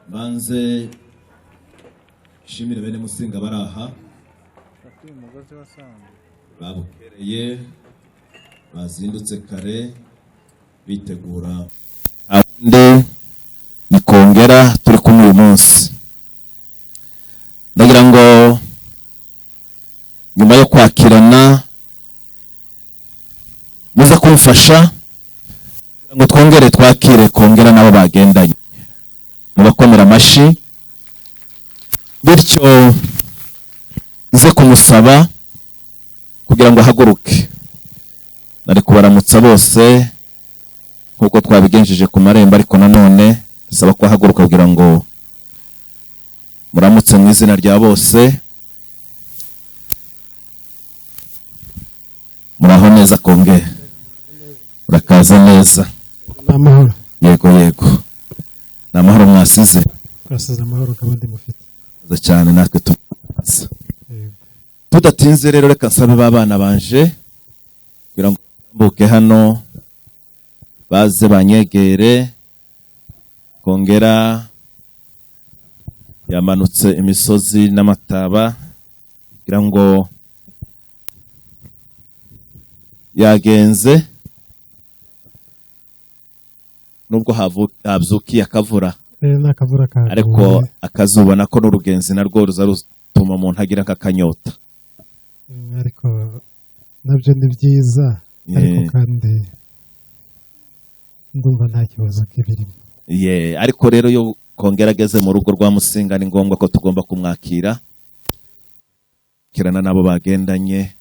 Banze nshimire bene Musinga bari aha babukereye, bazindutse kare bitegura undi ni Kongera turi kumwe uyu munsi. Ndagira ngo nyuma yo kwakirana muze kumfasha ngo twongere twakire Kongera nabo bagendanye, mubakomera amashi, bityo nze kumusaba kugira ngo ahaguruke. Nari kubaramutsa bose nkuko twabigenjeje ku marembo, ariko nanone saba ko ahaguruka kugira ngo muramutse mu izina rya bose. Muraho neza Kongera, urakaza neza. Amahoro. Yego yego, ni amahoro mwasize. Twasize amahoro kandi mufite neza cyane, natwe tumaze. Tudatinze rero reka nsabe babana banje kugira ngo mbuke hano baze banyegere. Kongera yamanutse imisozi n'amataba kugira ngo yagenze, nubwo habyukiye akavura, ariko akazuba nako n'urugenzi narwo ruza rutuma umuntu agira akanyota, ariko nabyo ni byiza, ariko kandi ndumva nta kibazo kibirimo. Ariko rero yo Kongera ageze mu rugo rwa Musinga ni ngombwa ko tugomba kumwakira kirana nabo bagendanye,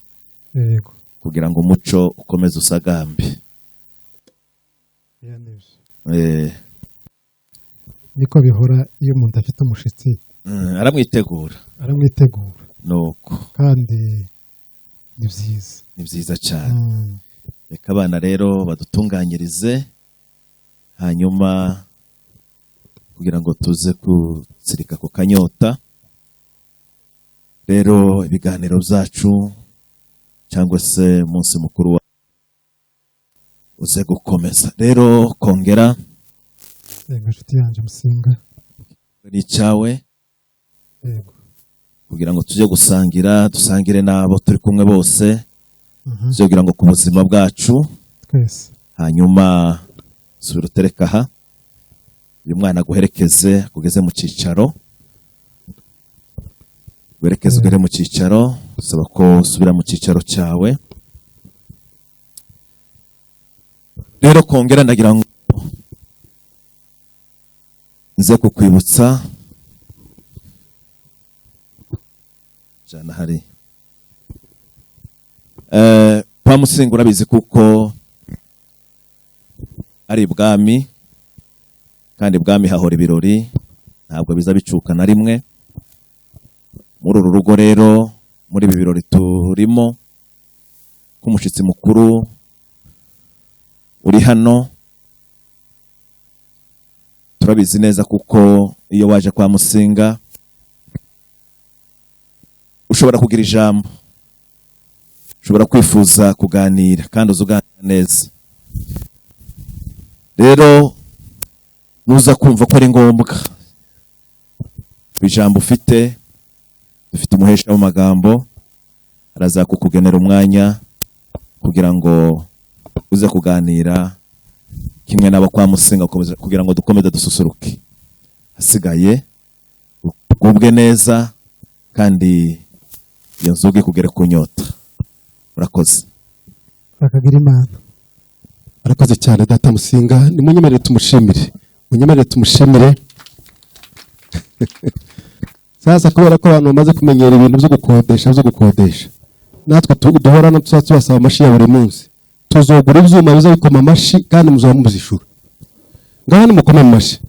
yego, kugira ngo umuco ukomeze usagambe. Niko bihora iyo umuntu afite umushitsi aramwitegura, aramwitegura nuko kandi ni byiza, ni byiza cyane. Reka abana rero badutunganyirize, hanyuma kugira ngo tuze kutsirika ku kanyota. Rero ibiganiro byacu cyangwa se umunsi mukuru uze gukomeza. Rero Kongera, yego inshuti yanjye Musinga, ni icyawe, yego, kugira ngo tujye gusangira, dusangire nabo turi kumwe bose, tujye kugira ngo ku buzima bwacu twese. Hanyuma subira utereka aha, uyu mwana aguherekeze kugeze mu cyicaro, werekeze ugere mu cyicaro, usaba ko usubira mu cyicaro cyawe. Rero Kongera ndagira ngo nze kukwibutsa jana hari kwa Musinga urabizi kuko ari ibwami, kandi ibwami hahora ibirori, ntabwo biza bicuka na rimwe. Muri uru rugo rero, muri ibi birori turimo, k'umushitsi mukuru uri hano, turabizi neza kuko iyo waje kwa Musinga ushobora kugira ijambo, ushobora kwifuza kuganira kandi uzuganira neza. Rero nuza kumva ko ari ngombwa ijambo ufite, dufite umuhesha w'amagambo araza kukugenera umwanya kugira ngo uze kuganira kimwe nabo kwa Musinga, kugira ngo dukomeze dususuruke. Hasigaye ugubwe neza kandi iyo nzoga ikugere ku nyota. Murakoze. Bakagira Imana. Arakoze cyane data Musinga, nimunyemerere tumushimire, munyemerere tumushimire. Sasa kubera ko abantu bamaze kumenyera ibintu byo gukodesha, natwe duhorana tubasaba amashi ya buri munsi, tuzogura ibyuma biza bikoma amashi kandi muzaba muzishura. Ngaho nimukome amashi.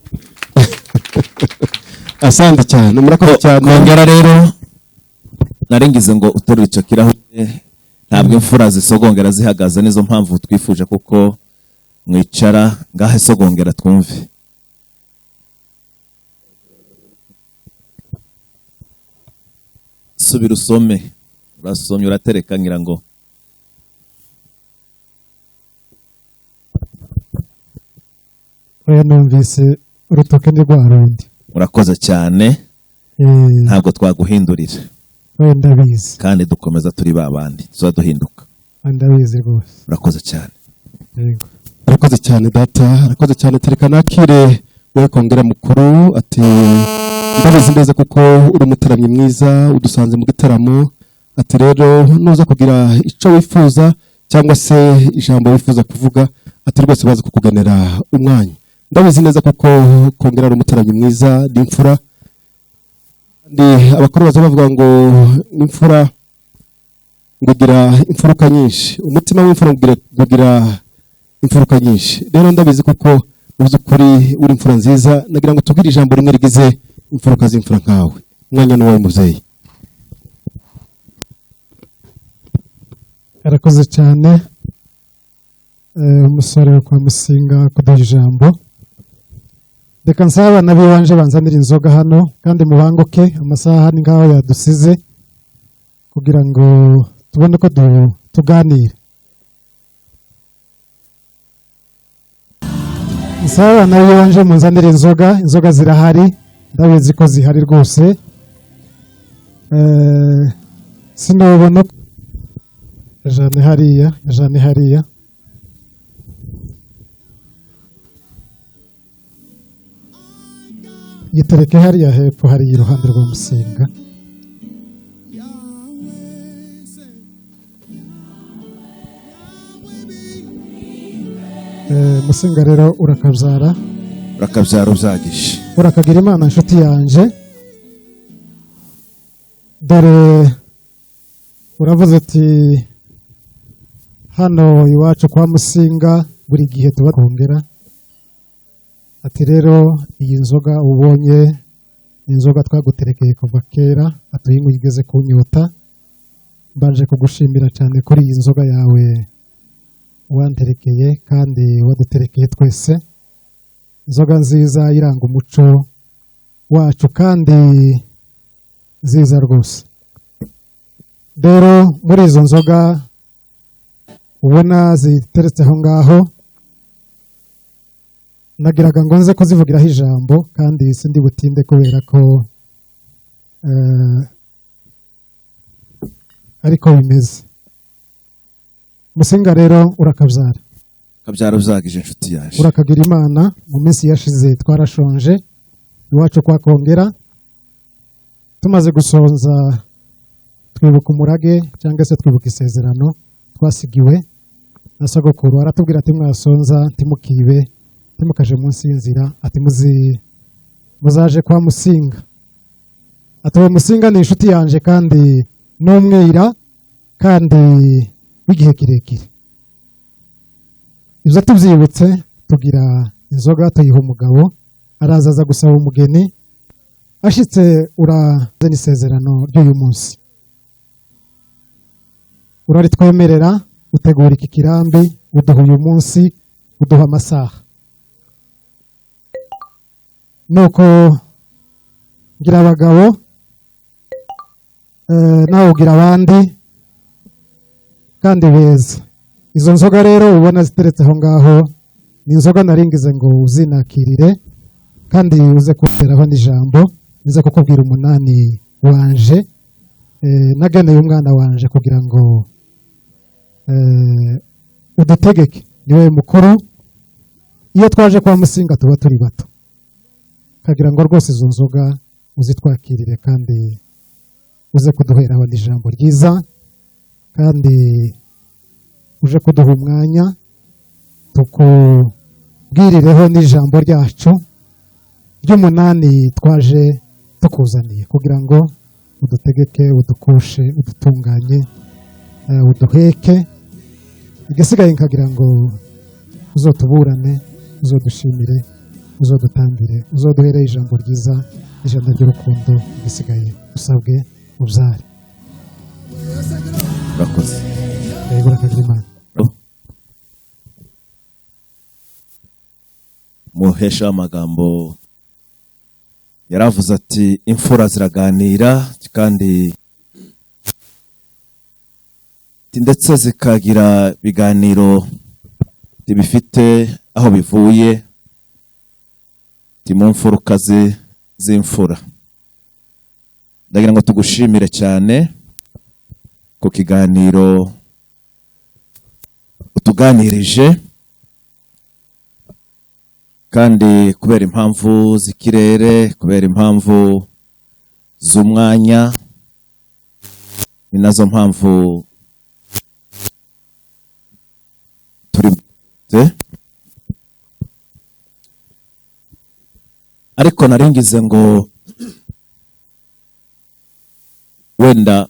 Asante cyane, murakoze cyane. Kongera rero naringize ngo uterure icyo kirahure, ntabwo imfura zisogongera zihagaze, nizo mpamvu twifuje kuko mwicara ngahe sogongera twumve. Subira usome, urasomye uratereka ngira ngo oya numvise urutoke ni rwa rundi. Urakoze cyane. Ntabwo twaguhindurira. Wenda bizi. Kandi dukomeza turi ba bandi, tuzaduhinduka. Ndabizi rwose. Urakoze cyane. Yego. Arakoze cyane data, arakoze cyane. Tereka nakire we Kongera mukuru. Ati ndabizi neza kuko uri umutaramyi mwiza, udusanze mu gitaramo. Ati rero nuza kugira icyo wifuza cyangwa se ijambo wifuza kuvuga, ati rwose baza kukugenera umwanya. Ndabizi neza kuko Kongera ari umutaramyi mwiza, ni imfura. Kandi abakuru baza bavuga ngo imfura ngugira imfuruka nyinshi, umutima w'imfura ngugira imfuruka nyinshi. Rero ndabizi kuko mu by'ukuri uri imfura nziza. Nagira ngo tubwire ijambo rimwe rigize imfuruka z'imfura nkawe. Umwanya ni uwawe mubyeyi. Arakoze cyane umusore wo kwa Musinga kuduha ijambo. Reka nsaba abana b'iwanje banzanira inzoga hano, kandi mubanguke, amasaha ni ngaho yadusize, kugira ngo tubone ko tuganira. Nsaba abana b'iwanje munzanire inzoga, inzoga zirahari, ndabizi ko zihari rwose. Sinabona jane hariya, jane hariya. Gitereke hariya hepfo, hariya iruhande rwa Musinga. Musinga rero urakabyara. Urakabyara ubyagije. Urakagira Imana nshuti yanje. Dore uravuze ati hano iwacu kwa Musinga buri gihe tuba Kongera. Ati rero iyi nzoga ubonye ni inzoga twaguterekeye kuva kera, atuyinywe igeze kunyota. Mbanje kugushimira cyane kuri iyi nzoga yawe wanterekeye kandi waduterekeye twese. Inzoga nziza iranga umuco wacu kandi nziza rwose. Rero muri izo nzoga ubona ziteretse aho ngaho, nagiraga ngo nze kuzivugiraho ijambo, kandi sindi butinde kubera ko ariko bimeze. Musinga rero urakabyara. Kabyara uzagije inshuti yaje. Urakagira Imana. Mu minsi yashize twarashonje iwacu kwa Kongera, tumaze gusonza twibuka umurage cyangwa se twibuka isezerano twasigiwe na sogokuru. Aratubwira ati mwasonza ntimukibe, ntimukaje munsi y'inzira, ati muzaje kwa Musinga. Ati uwo Musinga ni inshuti yanje kandi n'umwira kandi w'igihe kirekire. Ibyo tubyibutse tugira inzoga tuyiha umugabo, araza aza gusaba umugeni, ashitse urazana isezerano ry'uyu munsi. Uraritwemerera, utegura iki kirambi, uduha uyu munsi, uduha amasaha. Nuko ngira abagabo, nawe ugira abandi kandi beza. Izo nzoga rero ubona ziteretse aho ngaho ni inzoga naringize ngo uzinakirire, kandi uze kunteraho n'ijambo, nize kukubwira umunani wanje, nageneye umwana wanje kugira ngo udutegeke. Niwe mukuru, iyo twaje kwa Musinga tuba turi bato, kagira ngo rwose izo nzoga uzitwakirire kandi uze kuduheraho n'ijambo ryiza, kandi uje kuduha umwanya tukubwirireho n'ijambo ryacu ry'umunani twaje tukuzaniye, kugira ngo udutegeke, udukushe, udutunganye, uduheke. Igisigaye nkagira ngo uzotuburane, uzodushimire, uzodutangire, uzoduhere ijambo ryiza, ijambo ry'urukundo. Igisigaye usabwe ubyare. Urakoze. Yego, urakagira Imana. Muhesha w'amagambo yaravuze ati imfura ziraganira kandi ndetse zikagira ibiganiro bifite aho bivuye. Mu mfuruka z'imfura. Ndagira ngo tugushimire cyane ku kiganiro utuganirije, kandi kubera impamvu z'ikirere, kubera impamvu z'umwanya, ni nazo mpamvu turi bwite. Ariko naringize ngo wenda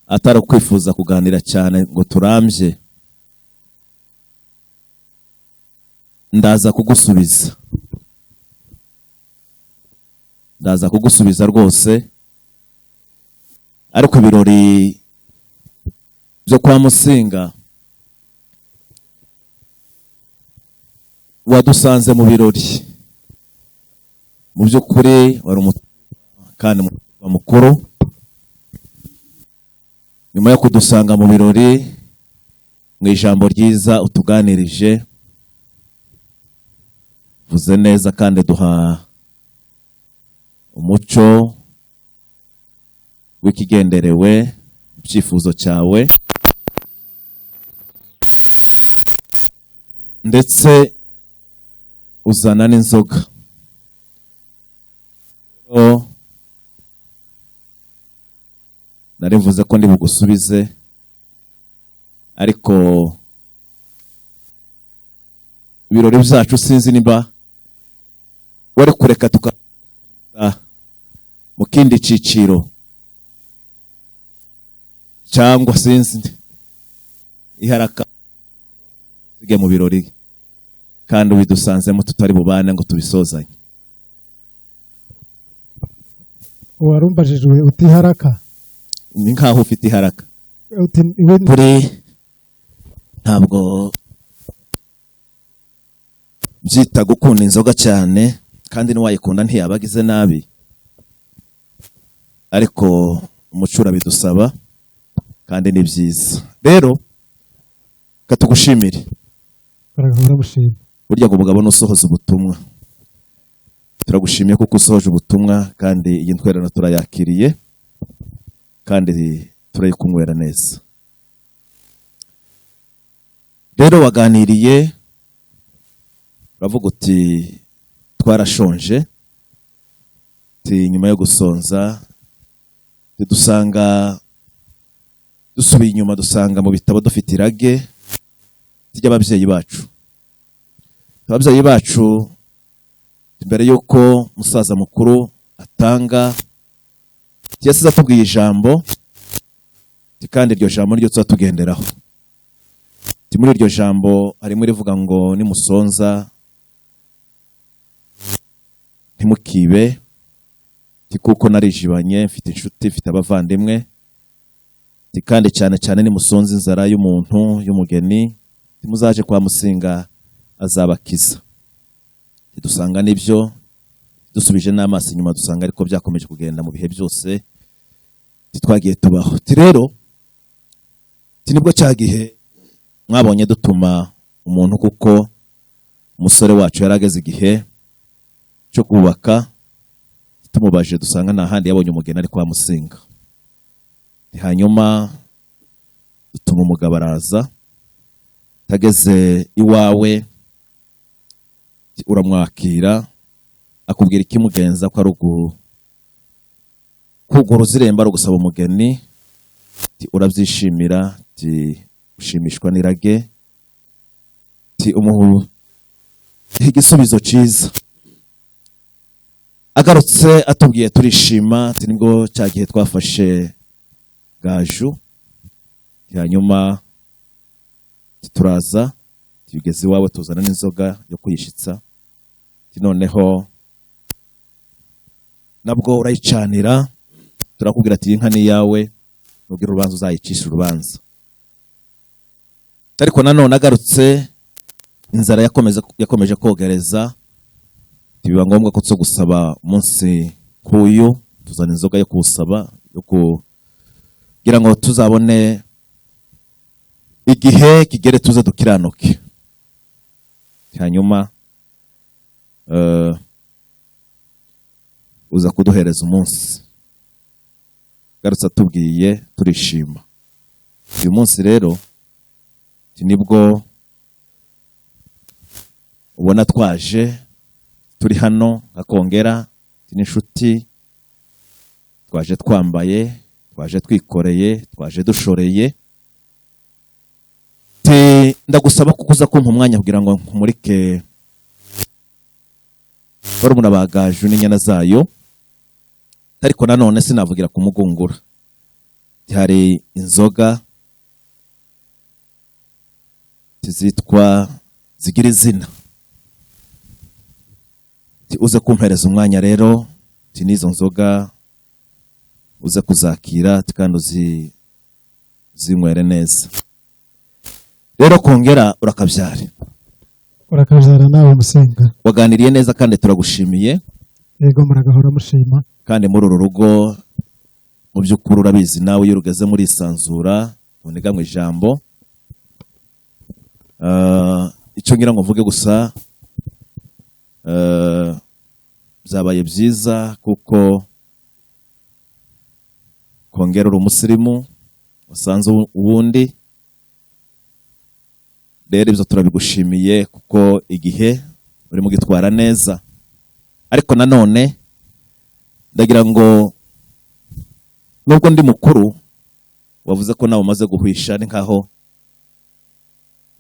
atari ukwifuza kuganira cyane ngo turambye, ndaza kugusubiza, ndaza kugusubiza rwose. Ariko ibirori byo kwa Musinga wadusanze mu birori, mu by'ukuri wari kandi mukuru. Nyuma yo kudusanga mu birori, mu ijambo ryiza utuganirije, vuze neza kandi duha umuco w'ikigenderewe, icyifuzo cyawe, ndetse uzana n'inzoga. Nari mvuze ko ndi bugusubize, ariko ibirori byacu sinzi niba wari kureka tuka mu kindi ciciro cyangwa sinzi iharaka sige mu birori, kandi ubidusanzemo tutari bubane ngo tubisozanye. Warumbajijwe uti haraka ni nkaho ufite iharaka kuri, ntabwo byita gukunda inzoga cyane, kandi n'uwayikunda ntiyabagize nabi, ariko umucura bidusaba kandi ni byiza. Rero katugushimire, burya ngo umugabo nusohoza ubutumwa. Turagushimiye kuko usohoje ubutumwa, kandi iyi ntwererano turayakiriye kandi turayikunywera neza. Rero waganiriye uravuga uti twarashonje, uti nyuma yo gusonza dusanga dusubiye inyuma, dusanga mu bitabo dufite irage ry'ababyeyi bacu. Ababyeyi bacu mbere yuko musaza mukuru atanga, yasize atubwiye ijambo, kandi iryo jambo niryo tuzatugenderaho. Muri iryo jambo harimo rivuga ngo nimusonza ntimukibe, kuko narijibanye, mfite inshuti, mfite abavandimwe, kandi cyane cyane nimusonza inzara y'umuntu y'umugeni, muzaje kwa Musinga azabakiza. Dusanga nibyo, dusubije n'amaso inyuma dusanga ariko byakomeje kugenda mu bihe byose twagiye tubaho. Rero nibwo cya gihe mwabonye dutuma umuntu, kuko umusore wacu yarageze igihe cyo kubaka, tumubaje dusanga nta handi yabonye umugeni ari kwa Musinga. Hanyuma dutuma umugabo araza, tageze iwawe uramwakira, akubwira ikimugenza ko ari kugura irembo, ari ugusaba umugeni. Urabyishimira, ushimishwa n'irage, umuha igisubizo cyiza. Agarutse atubwiye turishima, nibwo cya gihe twafashe gaju, hanyuma turaza tugeze iwawe tuzana n'inzoga yo kuyishitsa. Noneho nabwo urayicanira, turakubwira ati inka ni iyawe, nubwira urubanza uzayicisha urubanza. Ariko nanone agarutse inzara yakomeje kogereza, biba ngombwa ko tso gusaba umunsi kuyu, tuzana inzoga yo kuwusaba, yo kugira ngo tuzabone igihe kigere tuze dukiranuke. Hanyuma Uza kuduhereza umunsi garutse atubwiye turishima. Uyu munsi rero nibwo ubona twaje turi hano nka Kongera n'inshuti, twaje twambaye, twaje twikoreye, twaje dushoreye. Ndagusaba ko uza kumpa umwanya kugira ngo nkumurike barumuna ba Gaju n'inyana zayo, ariko nanone sinavugira kumugungura. Hari inzoga zitwa zigira izina, uze kumpereza umwanya rero n'izo nzoga uze kuzakira kandi uzinywere neza. Rero Kongera urakabyara, urakabyara nawe Musinga. Waganiriye neza kandi turagushimiye. Yego, muragahora mushima. Kandi muri uru rugo mu by'ukuri urabizi nawe iyo rugeze muri isanzura tuniga mu ijambo. Icyo ngira ngo mvuge gusa, byabaye byiza kuko Kongera uri umusirimu wasanze uwundi. Rero ibyo turabigushimiye kuko igihe urimo gitwara neza. Ariko nanone ndagira ngo nubwo ndi mukuru, wavuze ko nawe umaze guhwisha, ni nkaho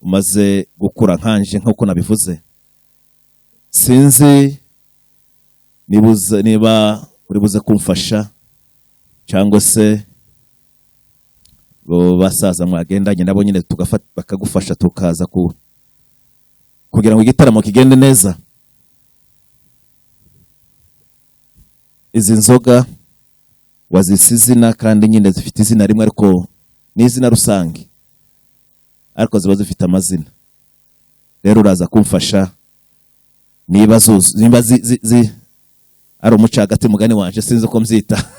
umaze gukura nkanje nkuko nabivuze. Sinzi niba uri buze kumfasha cyangwa se bo basaza mwagendanye nabo nyine bakagufasha tukaza kugira ngo igitaramo kigende neza. Izi nzoga wazise izina kandi nyine zifite izina rimwe, ariko ni izina rusange, ariko ziba zifite amazina. Rero uraza kumfasha niba niba ari umucagati mugani wanje, sinzi uko mbyita.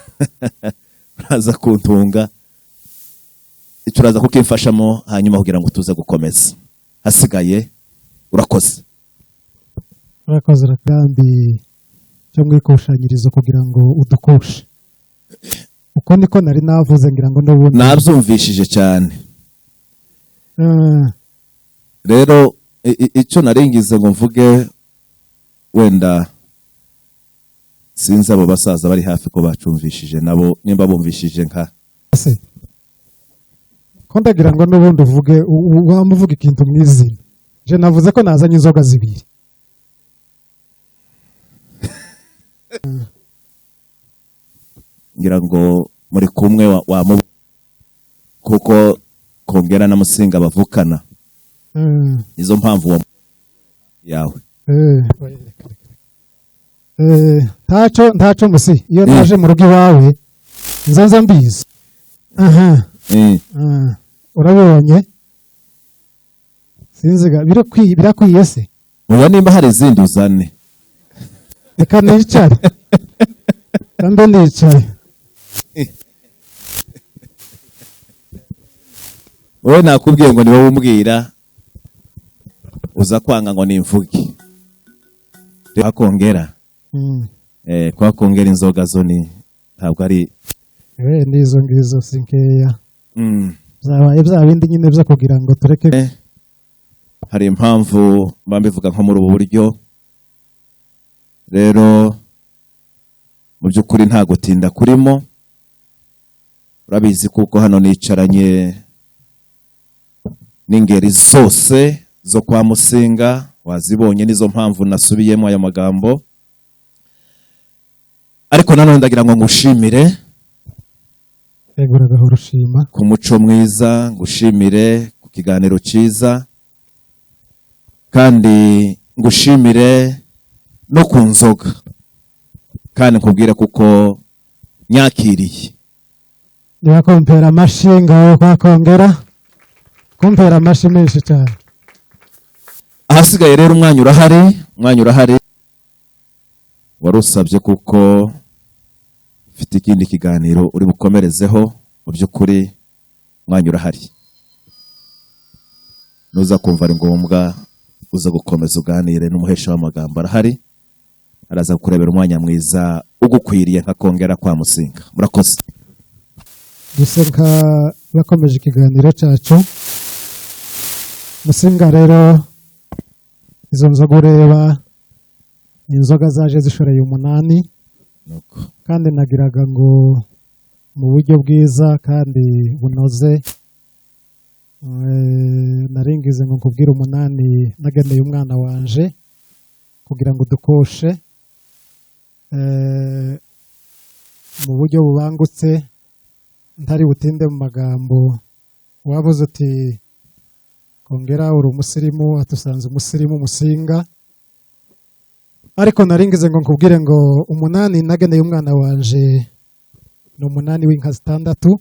Uraza kuntunga, icyo uraza kukimfashamo hanyuma kugira ngo tuze gukomeza. Hasigaye urakoze. Urakoze kandi cyo mwikushanyirizo kugira ngo udukushe. Uko niko nari navuze ngira ngo ndabona nabyumvishije cyane. Rero icyo naringize ngo mvuge, wenda sinzi abo basaza bari hafi ko bacumvishije nabo nimba bumvishije nka se ko ndagira ngo n'ubundi uvuge wamuvuga ikintu mwizina. Je navuze ko nazanye inzoga zibiri. Ngira ngo muri kumwe wa kuko Kongera na Musinga bavukana. Izo mpamvu yawe. Ntaco musi iyo naje mu rugo iwawe nzanza mbizi. Aha. Urabonye sinziga birakwiye se. Oya nimba hari izindi uzane. Reka nicare. Kandi nicare. Wowe nakubwiye ngo ni wowe umbwira, uza kwanga ngo nimvuge. Kwa Kongera. Kwa Kongera inzoga zo ni ntabwo ari nizo ngizo sinkeya. Zabaye bya bindi nyine byo kugira ngo tureke. Hari impamvu mba mbivuga nko muri ubu buryo. Rero mu by'ukuri nta gutinda kurimo, urabizi kuko hano nicaranye n'ingeri zose zo kwa Musinga, wazibonye, nizo mpamvu nasubiyemo aya magambo. Ariko nanone ndagira ngo ngushimire ku muco mwiza, ngushimire ku kiganiro cyiza, kandi ngushimire no ku nzoga, kandi nkubwire kuko nyakiriye. Nibakompera amashinga kwa Kongera, kumpera amashi menshi cyane. Ahasigaye rero umwanya urahari, umwanya urahari. Warusabye kuko ufite ikindi kiganiro uri bukomerezeho, mu by'ukuri umwanya urahari. Nuza kumva ari ngombwa uza gukomeza uganire n'umuhesha w'amagambo arahari, araza kukurebera umwanya mwiza. ugukwiriye nka Kongera kwa Musinga. Murakoze. Duse nka bakomeje ikiganiro cyacu. Musinga rero, izo nzoga ureba ni inzoga zaje zishoreye 8. Nuko. Kandi nagiraga ngo mu buryo bwiza kandi bunoze, naringize ngo nkubwire 8 nageneye umwana wanje kugira ngo dukoshe, mu buryo bubangutse, ntari butinde mu magambo. Wabuze uti Kongera uri umusirimu, atusanze umusirimu Musinga, ariko naringize ngo nkubwire ngo 8 nageneye umwana wanje ni 8 w'inka 6.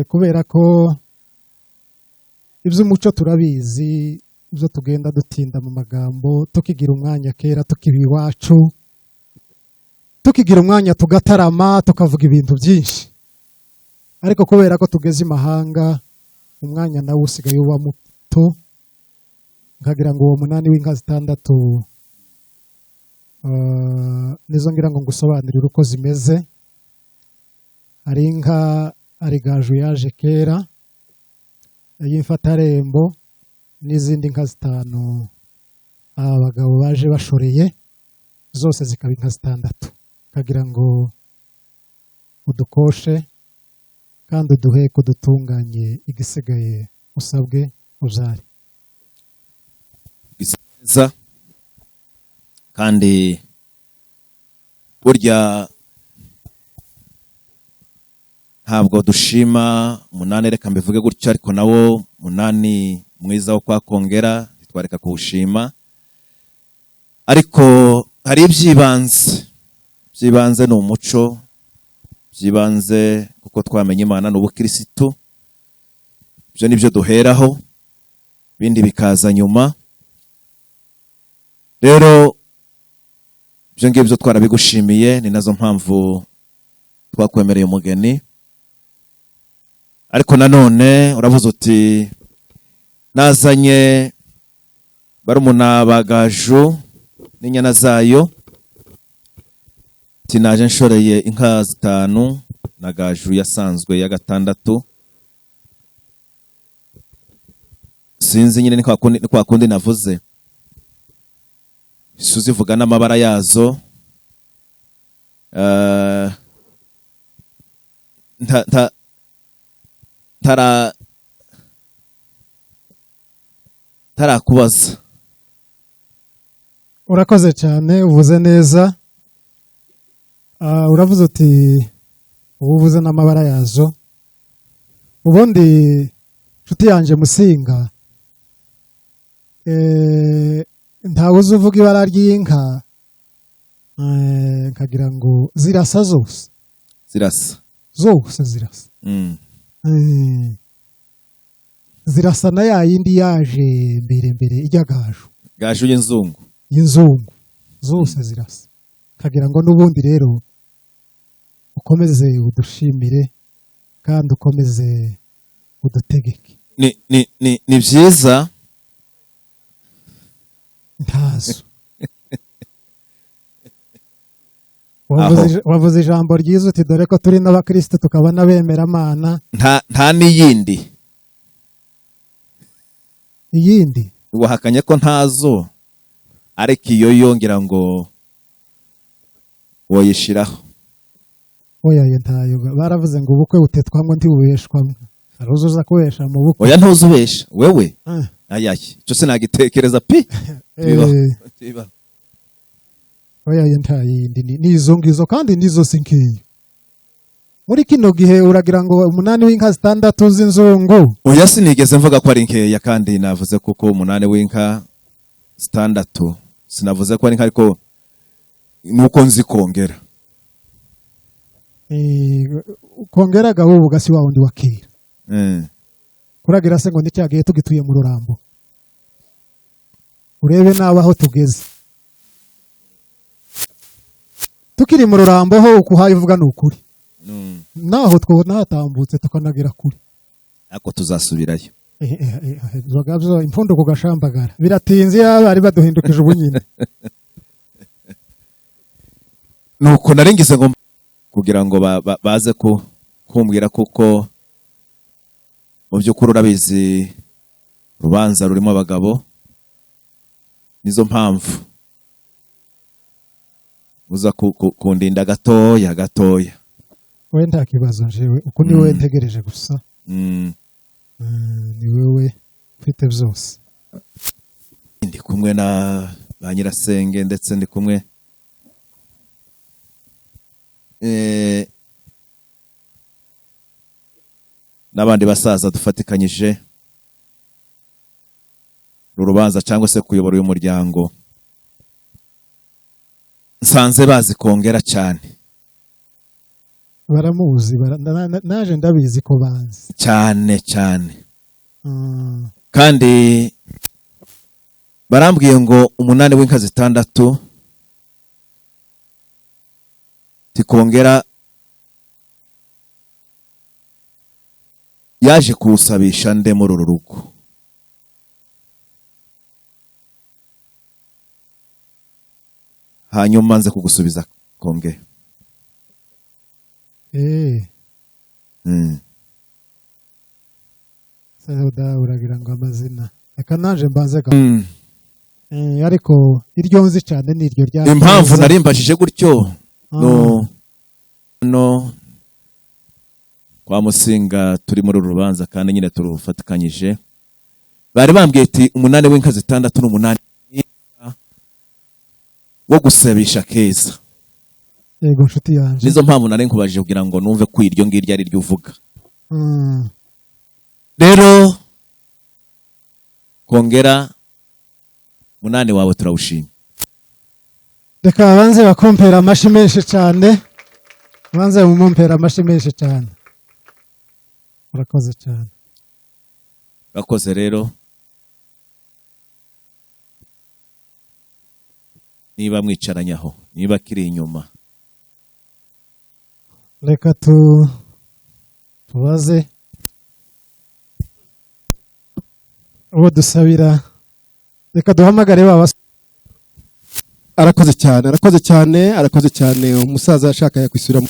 Kubera ko iby'umuco turabizi, ibyo tugenda dutinda mu magambo, tukigira umwanya kera tukiba iwacu, tukigira umwanya tugatarama, tukavuga ibintu byinshi, ariko kubera ko tugeze imahanga umwanya nawo usigaye uba muto. Nkagira ngo uwo 8 w'inka 6, nizo ngira ngo ngusobanurire uko zimeze. Hari inka ari gaju yaje kera y'imfatarembo, n'izindi nka 5 abagabo baje bashoreye, zose zikaba inka 6. Kagira ngo udukoshe kandi uduhe kudutunganye, igisigaye usabwe uzare. Neza. Kandi burya ntabwo dushima 8, reka mbivuge gutyo, ariko nawo 8 mwiza wo kwa Kongera ntitwareka kuwushima, ariko hari ibyibanze. Byibanze ni umuco, byibanze kuko twamenye Imana ni ubukirisitu, ibyo nibyo duheraho, bindi bikaza nyuma. Rero ibyo ngibyo twarabigushimiye, ni nazo mpamvu twakwemereye umugeni. Ariko nanone uravuze uti nazanye barumuna ba Gaju n'inyana zayo, ati naje nshoreye inka 5 na Gaju yasanzwe ya 6. Sinzi nyine ni kwa kundi navuze, suzivuga n'amabara yazo. Tarakubaza. Urakoze cyane, uvuze neza. Uravuze uti ubuvuze n'amabara yazo. Ubundi nshuti yanje Musinga, ntawe uzuvuga ibara ry'inka, nkagira ngo zirasa zose. Zirasa. Zose zirasa. Zirasa na ya yindi yaje mbere mbere ijya Gaju. Gaju y'inzungu. Y'inzungu. Zose zirasa. Kagira ngo n'ubundi rero ukomeze udushimire kandi ukomeze udutegeke. Ni byiza. Ntazo. Wavuze ijambo ryiza uti dore ko turi n'abakristo tukaba n'abemeramana. Nta n'iyindi. Iyindi. Wahakanye ko ntazo, ariko iyo yongera ngo woyishiraho. Oya ntayo. Baravuze ngo ubukwe butetwamwe ntibubeshwamwe. Aruzuza kubesha mu bukwe. Oya ntuzubesha wewe. Ayaye. Cyo sinagitekereza pi. Biba. Oya ntayindi ni izo ngizo kandi nizo sinkiye. Muri kino gihe uragira ngo 8 w'inka 6 z'inzungu. Oya sinigeze mvuga ko ari nkeya, kandi navuze kuko 8 w'inka 6 sinavuze ko ari nka, ariko nuko nzi kongera. Kongeraga wowe gasi wa wundi wa kera. Kuragira se ngo ndicyagiye tugituye mu Rurambo. Urebe nabaho tugeze. Tukiri mu Rurambo ho ukuhaye uvuga nukuri. Naho twobona hatambutse tukanagira kuri. Ako tuzasubirayo. Zogabzo imfundo kugashambagara. Biratinze bari baduhindukije ubunyine. Nuko nari ngize ngo kugira ngo baze kumbwira, kuko mu by'ukuri urabizi urubanza rurimo abagabo, nizo mpamvu uza kundinda gatoya gatoya. Wowe nta kibazo, njewe uko ni wowe ntegereje gusa. Ni wowe ufite byose. Ndi kumwe na ba nyirasenge, ndetse ndi kumwe n'abandi basaza dufatikanyije urubanza cyangwa se kuyobora uyu muryango. Nsanze bazi Kongera cyane. Baramuzi, naje ndabizi ko banzi cyane cyane. Kandi barambwiye ngo 8 w'inka 6 tikongera yaje kuwusabisha nde muri uru rugo. Hanyuma nze kugusubiza Kongera. Sayoda uragira ngo amazina. Reka naje mbanze ga. Ariko iryo nzi cyane ni iryo rya impamvu narimbajije gutyo. No kwa Musinga turi muri uru rubanza kandi nyine turufatikanyije. Bari bambwiye ati 8 w'inka 6 n'umunani wo gusabisha Keza. Yego nshuti yanje. Nizo mpamvu nari nkubajije kugira ngo numve ko iryo ngiryo ari ryo uvuga. Rero Kongera 8 wawe turawushimye. Reka banze bakompera amashi menshi cyane. Banze mumumpera amashi menshi cyane. Murakoze cyane. Urakoze rero. Niba mwicaranye aho, niba kiri inyuma. Reka tubaze uwo dusabira. Reka duhamagare baba. Arakoze cyane, arakoze cyane, arakoze cyane. Umusaza ashaka yakwisura.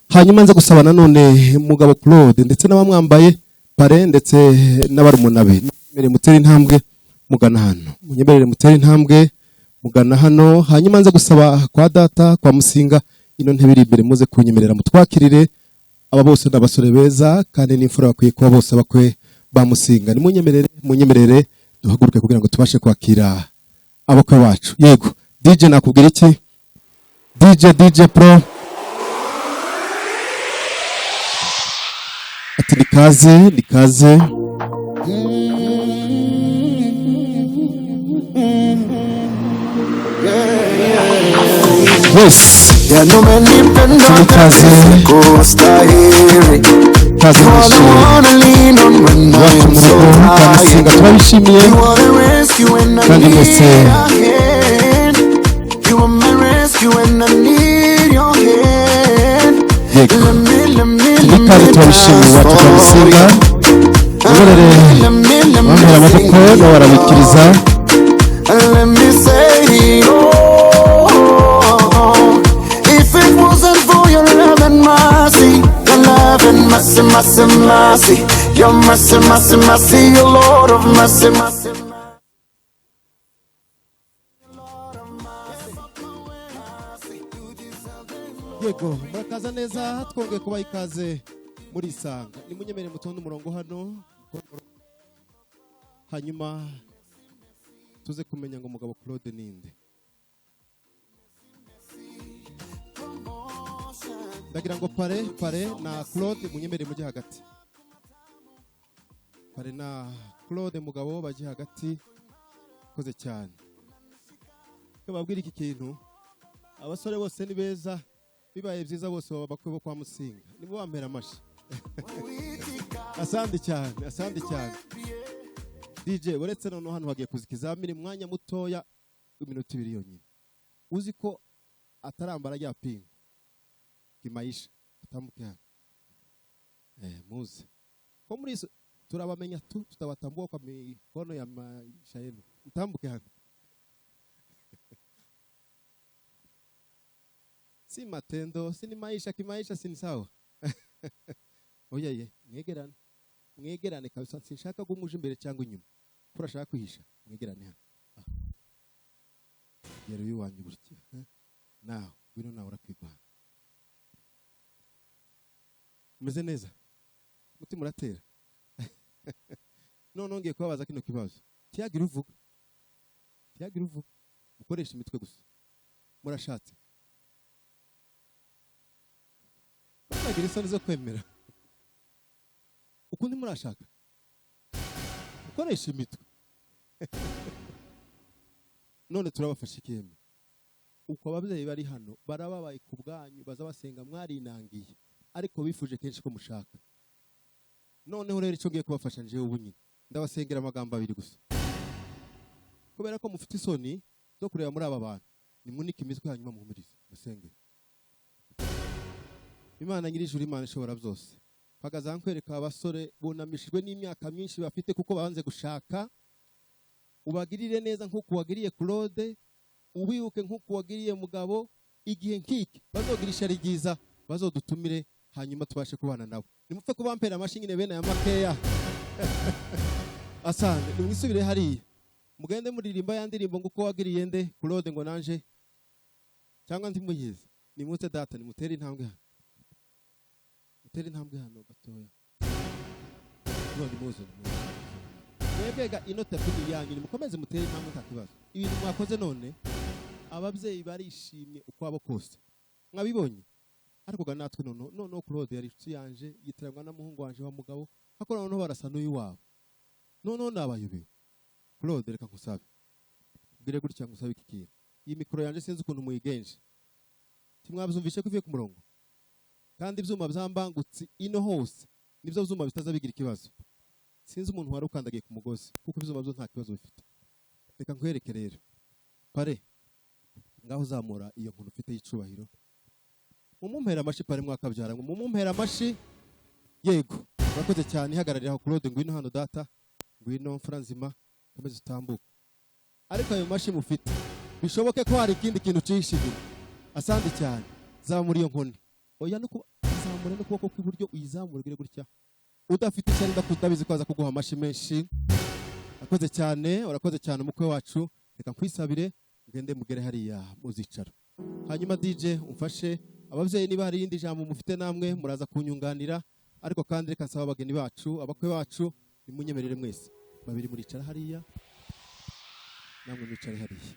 Hanyuma nza gusaba nanone mugabo Claude ndetse n'abamwambaye pare ndetse n'abarumuna be. Munyemerere mutere intambwe mugana hano. Munyemerere mutere intambwe mugana hano. Hanyuma nza gusaba kwa data kwa Musinga ino ntebe iri imbere muze kunyemerera mutwakirire. Aba bose n'abasore beza kandi n'imfura bakwiye kuba bose abakwe ba Musinga. Nimunyemerere, munyemerere duhaguruke kugira ngo tubashe kwakira abakwe bacu. Yego DJ nakubwira iki? DJ Pro ati nikaze, nikaze. Yes. Nikaze. Kaze Musinga turabishimiye kandi mwese. Yego. Nikaze turabishimiye iwacu kwa Musinga. Muberere bampera amaboko nabo barabikiriza. Mercy, mercy, mercy, your mercy, mercy, mercy, your Lord of mercy, mercy. Yego, murakaza neza, twongeye kubaha ikaze muri Isanga. Nimunyemere mutonde umurongo hano, hanyuma tuze kumenya ngo mugabo Claude ninde. Ndagira ngo pare na Claude munyemere mujye hagati. Pare na Claude mugabo bajye hagati. Koze cyane. Kababwira iki kintu, abasore bose ni beza, bibaye byiza bose baba bakwe bo kwa Musinga. Nibo bampera amashi. Asante cyane, asante cyane. DJ uretse none hano hagiye kuza ikizamini mwanya mutoya iminota 2 yonyine. Uzi ko atarambara rya pingu kimaisha atambuke hano. Muze ko muri turabamenya tu tutabatambua kwa mikono ya maisha yenu. Mtambuke hano. Si matendo, si ni maisha kimaisha, si ni sawa. Oya ye, mwegerane. Mwegerane kabisa, sinshaka ko muje imbere cyangwa inyuma. Ko urashaka kwihisha, mwegerane hano. Ah. Yari wiwanyu gutya. Nawe, ngwino nawe urakwigwa. Umeze neza? Mutima uratera. None ngiye kubabaza kino kibazo. Tiyagira uvuga. Tiyagira uvuga. Mukoresha imitwe gusa. Murashatse. Muragira isoni zo kwemera. Ukundi murashaka. Mukoresha imitwe. None turabafasha ikiyeme. Uko ababyeyi bari hano barababaye ku bwanyu, baza basenga mwarinangiye, ariko bifuje kenshi ko mushaka. Noneho rero icyo ngiye kubafasha njewe ubu nyine, ndabasengera amagambo abiri gusa. Kubera ko mufite isoni zo kureba muri aba bantu, nimunike imitwe hanyuma muhumurize musenge. Imana nyir'ijuru, Imana ishobora byose, mpagaze aha nkwereka abasore bunamishijwe n'imyaka myinshi bafite kuko banze gushaka. Ubagirire neza nk'uko wagiriye Claude, ubibuke nk'uko wagiriye Mugabo. Igihe nk'iki bazogira ishari ryiza, bazodutumire hanyuma tubashe kubana nabo. Nimupfe kubampera amashyi nyine bene aya makeya. Asante, nimwisubire hariya mugende muririmba ya ndirimbo ngo uko wagiriye nde Claude ngo nanje cyangwa ntimuyizi. Nimutse data, nimutere intambwe hano, mutere intambwe hano gatoya. None muze, nimuze. Mwebwega ino tapi yanyu, nimukomeze mutere intambwe nta kibazo. Ibintu mwakoze none ababyeyi barishimye ukwabo kose, mwabibonye. Ariko ga natwe noneho Claude yari inshuti yanje, yitiranwa na muhungu wanje wa Mugabo, ariko noneho barasa n'uyu wabo. Noneho nabayobewe. Claude, reka nkusabe, mbwire gutya ngusabe iki kintu. Iyi mikoro yanje sinzi ukuntu muyigenje, timwabyumvishe ko ivuye ku murongo, kandi ibyuma byambangutse ino hose nibyo byuma bitaza bigira ikibazo. Sinzi umuntu wari ukandagiye ku mugozi, kuko ibyuma byo nta kibazo bifite. Reka nkwereke rero pare, ngaho uzamura iyo nkuru ufite y'icubahiro. Mumumpera amashi pare, mwakabyara ngo mumumpera amashi. Yego, urakoze cyane. Ihagararira aho Claude, ngwino hano data, ngwino mfura nzima, komeza utambuke. Ariko ayo mashi mufite bishoboke ko hari ikindi kintu cihishe inyuma. Asante cyane. Zamura iyo nkoni. Oya, no zamura n'ukuboko kw'iburyo, uyizamure ugire gutya. Udafite ishyari ndabizi ko aza kuguha amashi menshi. Urakoze cyane, urakoze cyane umukwe wacu. Reka nkwisabire mugende mugere hariya muzicara. Hanyuma DJ umfashe, ababyeyi niba hari irindi jambo mufite namwe muraza kunyunganira, ariko kandi reka nsaba abageni bacu, abakwe bacu, nimunyemerere mwese. Babiri muricara hariya, namwe mwicare hariya.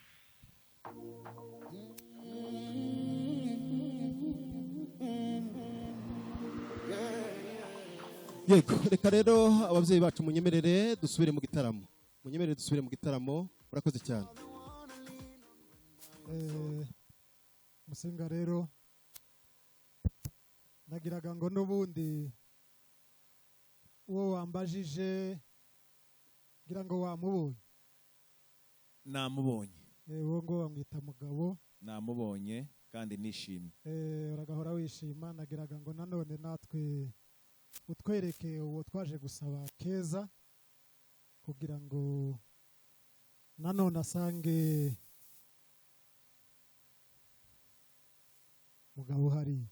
Yego, reka rero ababyeyi bacu munyemerere dusubire mu gitaramo. Munyemerere dusubire mu gitaramo. Murakoze cyane. Musinga rero nagiraga ngo n'ubundi uwo wambajije ngira ngo wamubonye. Namubonye. Uwo ngo bamwita Mugabo. Namubonye kandi nishimye. Uragahora wishima. Nagiraga ngo nanone natwe utwereke uwo twaje gusaba Keza, kugira ngo nanone asange Mugabo hari.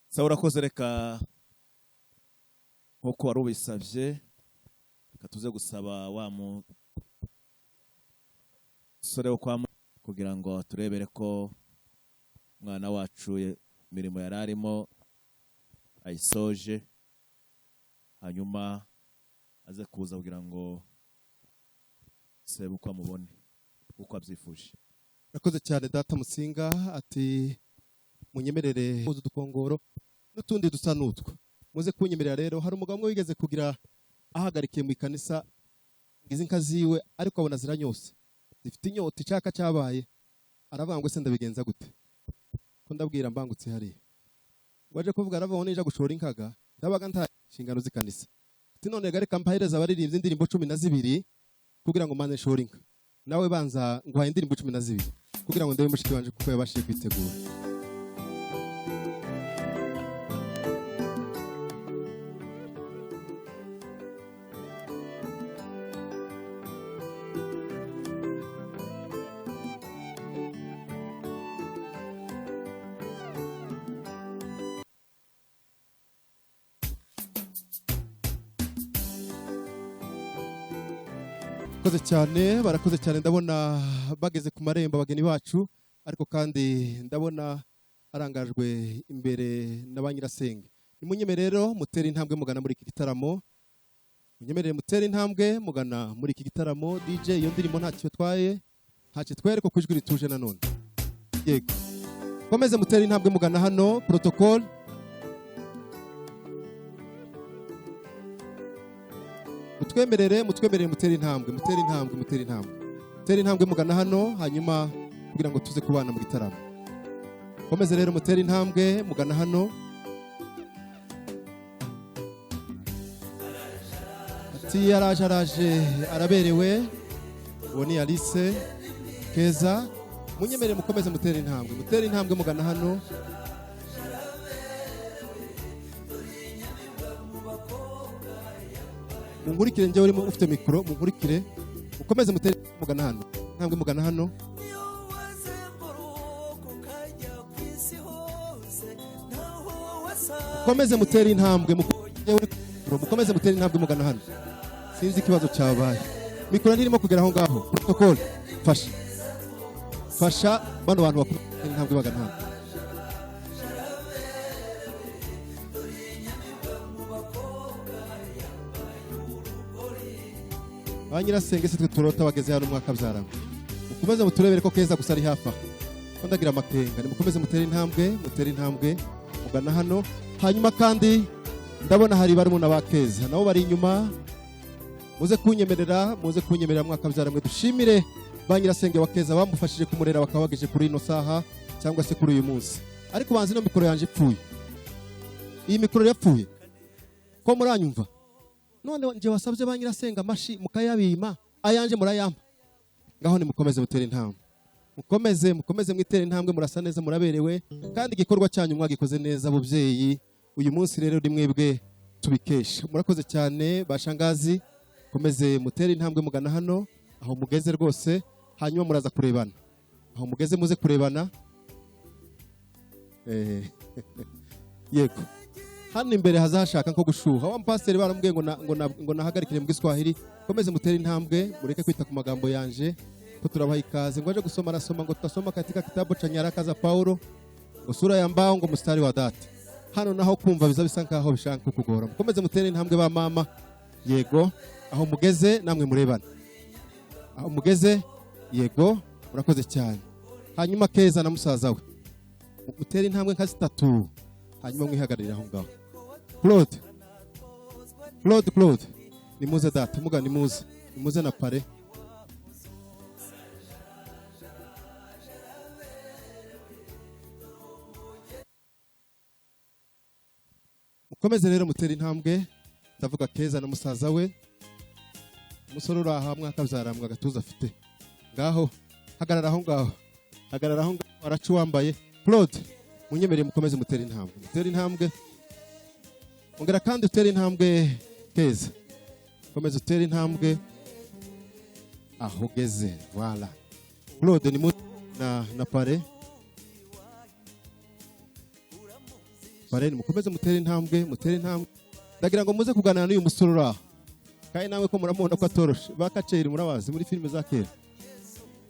Sawa, urakoze. Reka nkuko wari ubisabye, reka tuze gusaba wa musore wo kwa kugira ngo turebere ko umwana wacu imirimo yari arimo ayisoje, hanyuma aze kuza kugira ngo sebukwe amubone uko abyifuje. Urakoze cyane data Musinga. Ati munyemerere uzu dukongoro n'utundi dusa n'utwo. Muze kunyemerera rero, hari umugabo umwe wigeze kugira ahagarikiye mu ikanisa ngize inka ziwe, ariko abona ziranyose zifite inyota, icaka cyabaye, aravuga ngo se ndabigenza gute, ko ndabwira mbangutse hariya. Waje kuvuga aravuga ngo nija gushora inkaga ndabaga nta inshingano z'ikanisa. Ati none reka mpahereza abaririmbyi indirimbo 12 kugira ngo mane nshore inka. Nawe banza nguhaye indirimbo 12 kugira ngo ndebe mushiki wanje kuko yabashije kwitegura. Barakoze cyane, barakoze cyane. Ndabona bageze ku marembo abageni bacu, ariko kandi ndabona arangajwe imbere na ba nyirasenge. Nimunyeme rero mutere intambwe mugana muri iki gitaramo. Munyemerere mutere intambwe mugana muri iki gitaramo. DJ, iyo ndirimbo ntacyo twaye, ntacyo twereko ku ijwi rituje nanone. Yego, komeze mutere intambwe mugana hano. Protocol, mutwemerere, mutwemerere mutere intambwe, mutere intambwe, mutere intambwe, mutere intambwe mugana hano, hanyuma kugira ngo tuze kubana mu gitaramo. Komeze rero mutere intambwe mugana hano. Ati araje, araje, araberewe. Uwo ni Alice Keza. Munyemerere mukomeze mutere intambwe, mutere intambwe mugana hano. Munkurikire, njyewe urimo ufite mikoro, munkurikire, mukomeze mutere mugana hano, intambwe mugana hano. Mukomeze mutere intambwe, mukomeze mutere intambwe mugana hano. Sinzi ikibazo cyabaye, mikoro ntirimo kugera aho ngaho. Protocol, fasha, fasha bano bantu bakomeze intambwe bagana hano. Ba nyirasenge se twe turota bageze hano umwaka byarama. Mukomeze muturebere ko Keza gusa ari hafi aho, ko ndagira amakenga. Nimukomeze mutere intambwe, mutere intambwe mugana hano. Hanyuma kandi ndabona hari barumuna ba Keza nabo bari inyuma. Muze kunyemerera, muze kunyemerera mwaka byaramwe dushimire ba nyirasenge wa Keza bamufashije kumurera bakabageje kuri ino saha cyangwa se kuri uyu munsi. Ariko banze ino mikoro yanje ipfuye, iyi mikoro yapfuye ko muranyumva? None nje wasabye ba nyirasenga amashi mukayabima, ayanje murayampa. Ngaho nimukomeze mutere intambwe, mukomeze, mukomeze mwitere intambwe. Murasa neza, muraberewe, kandi igikorwa cyanyu mwagikoze neza bubyeyi. Uyu munsi rero ni mwebwe tubikesha. Murakoze cyane bashangazi, komeze mutere intambwe mugana hano aho mugeze rwose, hanyuma muraza kurebana aho mugeze, muze kurebana. Yego, hano imbere hazashaka nko gushuha. Wa mpasiteri baramubwiye ngo ngo nahagarikire mu Giswahili. Komeze mutere intambwe, mureke kwita ku magambo yanje ko turabaha ikaze. Ngo aje gusoma arasoma ngo tutasoma katika kitabu cha nyaraka za Paulo ngo sura ya mbao ngo mstari wa data. Hano naho kumva biza bisa nkaho bishaka kukugora. Mukomeze mutere intambwe ba mama. Yego, aho mugeze namwe murebana, aho mugeze. Yego, murakoze cyane. Hanyuma Keza na musaza we mutere intambwe nka zitatu, hanyuma mwihagararira aho ngaho. Claude, Claude, Claude, nimuze data, muga nimuze, nimuze na pare. Mukomeze rero mutere intambwe. Ndavuga Keza na musaza we. Umusore uri aha mwakabyaramwe agatuza afite. Ngaho hagarara aho ngaho, hagarara aho ngaho, araca uwambaye. Claude, munyemerere mukomeze mutere intambwe, mutere intambwe. Ongera kandi utere intambwe Keza. Komeza utere intambwe aho ugeze. Voilà. Claude ni na pare. Pare, mukomeze mutere intambwe, mutere intambwe. Ndagira ngo muze kuganira n'uyu musore uri aho. Kandi nawe ko muramubona ko atoroshe. Bakaceri murabazi muri filime za kera.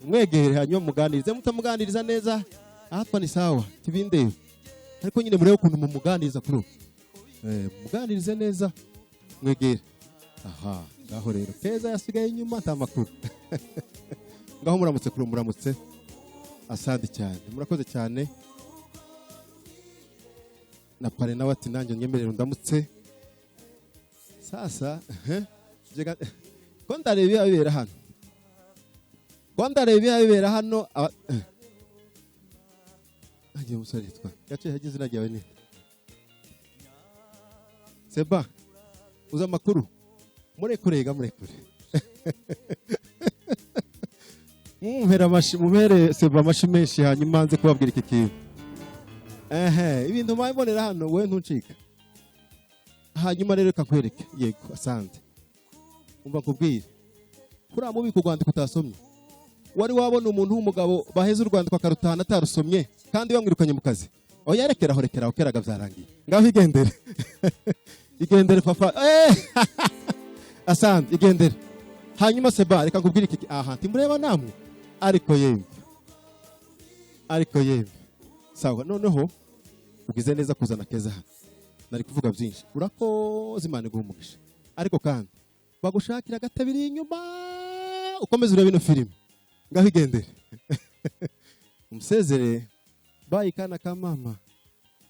Mwegere hanyuma muganirize, mutamuganiriza neza hapa ni sawa, tibindebe. Ariko nyine murebe ukuntu mumuganiriza kuri ubu. Muganirize neza, mwegere. Aha, ngaho rero Keza yasigaye inyuma nta makuru. Ngaho muramutse kuri muramutse. Asante cyane, murakoze cyane. Na pare nawe ati nanjye nyemerere ndamutse. Sasa ko ndareba ibibera hano, ko ndareba ibibera hano. Agiye umusore yitwa gace hagize izina ryawe ni Seba, uza amakuru? Murekure ga, murekure. Mumpera amashi, mumere Seba amashi menshi, hanyuma nze kubabwira iki kintu. Ibintu mwabonera hano we ntuncika. Hanyuma rero reka nkwereke. Yego, asante. Umva nkubwire, kuriya mubiko urwandiko utasomye, wari wabona umuntu w'umugabo baheze urwandiko akarutahana atarusomye kandi bamwirukanye mu kazi? Oya, rekeraho, rekeraho, keraga byarangiye. Ngaho igendere, igendere papa. Asante, igendere. Hanyuma seba, reka nkubwire iki. Aha ntimureba namwe, ariko yemwe, ariko yemwe, sawa. Noneho ugize neza kuzana Keza hano. Nari kuvuga byinshi, urakoze, Imana iguha umugisha. Ariko kandi bagushakira agatebe iri inyuma, ukomeze urebe ino filime. Ngaho igendere, umusezere. Bayi kana ka mama,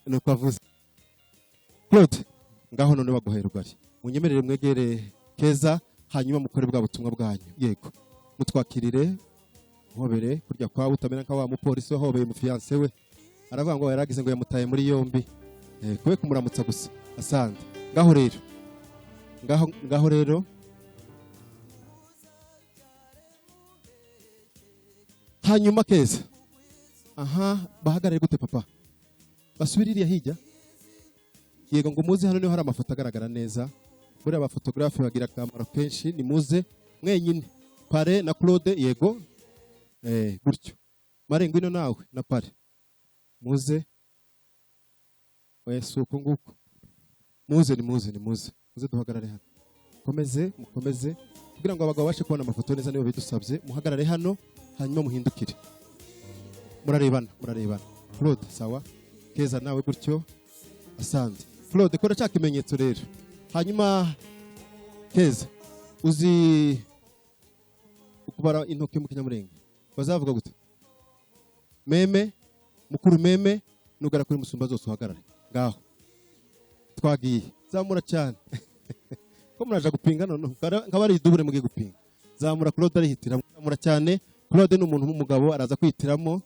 nuko avuze Claude. Ngaho none baguhaye rugari, munyemerere mwegere Keza, hanyuma mukore bwa butumwa bwanyu. Yego, mutwakirire, muhobere kurya kwawe, utamera nka wa mupolisi wahobeye umufiancé we, aravuga ngo yaragize ngo yamutaye muri yombi. Kube kumuramutsa gusa. Asante. Ngaho rero, ngaho, ngaho rero. Hanyuma Keza, aha bahagarare gute papa? Basubire iriya hirya. Yego, ngo muze hano, niho hari amafoto agaragara neza. Buriya abafotogarafe bagira akamaro kenshi. Nimuze mwenyine, Pare na Claude. Yego, gutyo. Mare, ngwino nawe na Pare, muze. Oya, si uko nguko. Muze, ni muze, ni muze, muze duhagarare hano. Mukomeze, mukomeze, kugira ngo abagabo babashe kubona amafoto neza, nibo bidusabye. Muhagarare hano, hanyuma muhindukire, murarebana, murarebana. Claude, sawa. Keza nawe gutyo. Asante. Claude, kora cya kimenyetso rero. Hanyuma Keza, uzi ukubara intoki mu Kinyamurenge bazavuga gute? Meme mukuru, meme nugara kuri musumba zose, uhagarare ngaho. Twagiye, zamura cyane ko muraje gupinga. Noneho nkaba ari idubure mugiye gupinga. Zamura, Claude arihitiramo. Zamura cyane. Claude ni umuntu w'umugabo, araza kwihitiramo.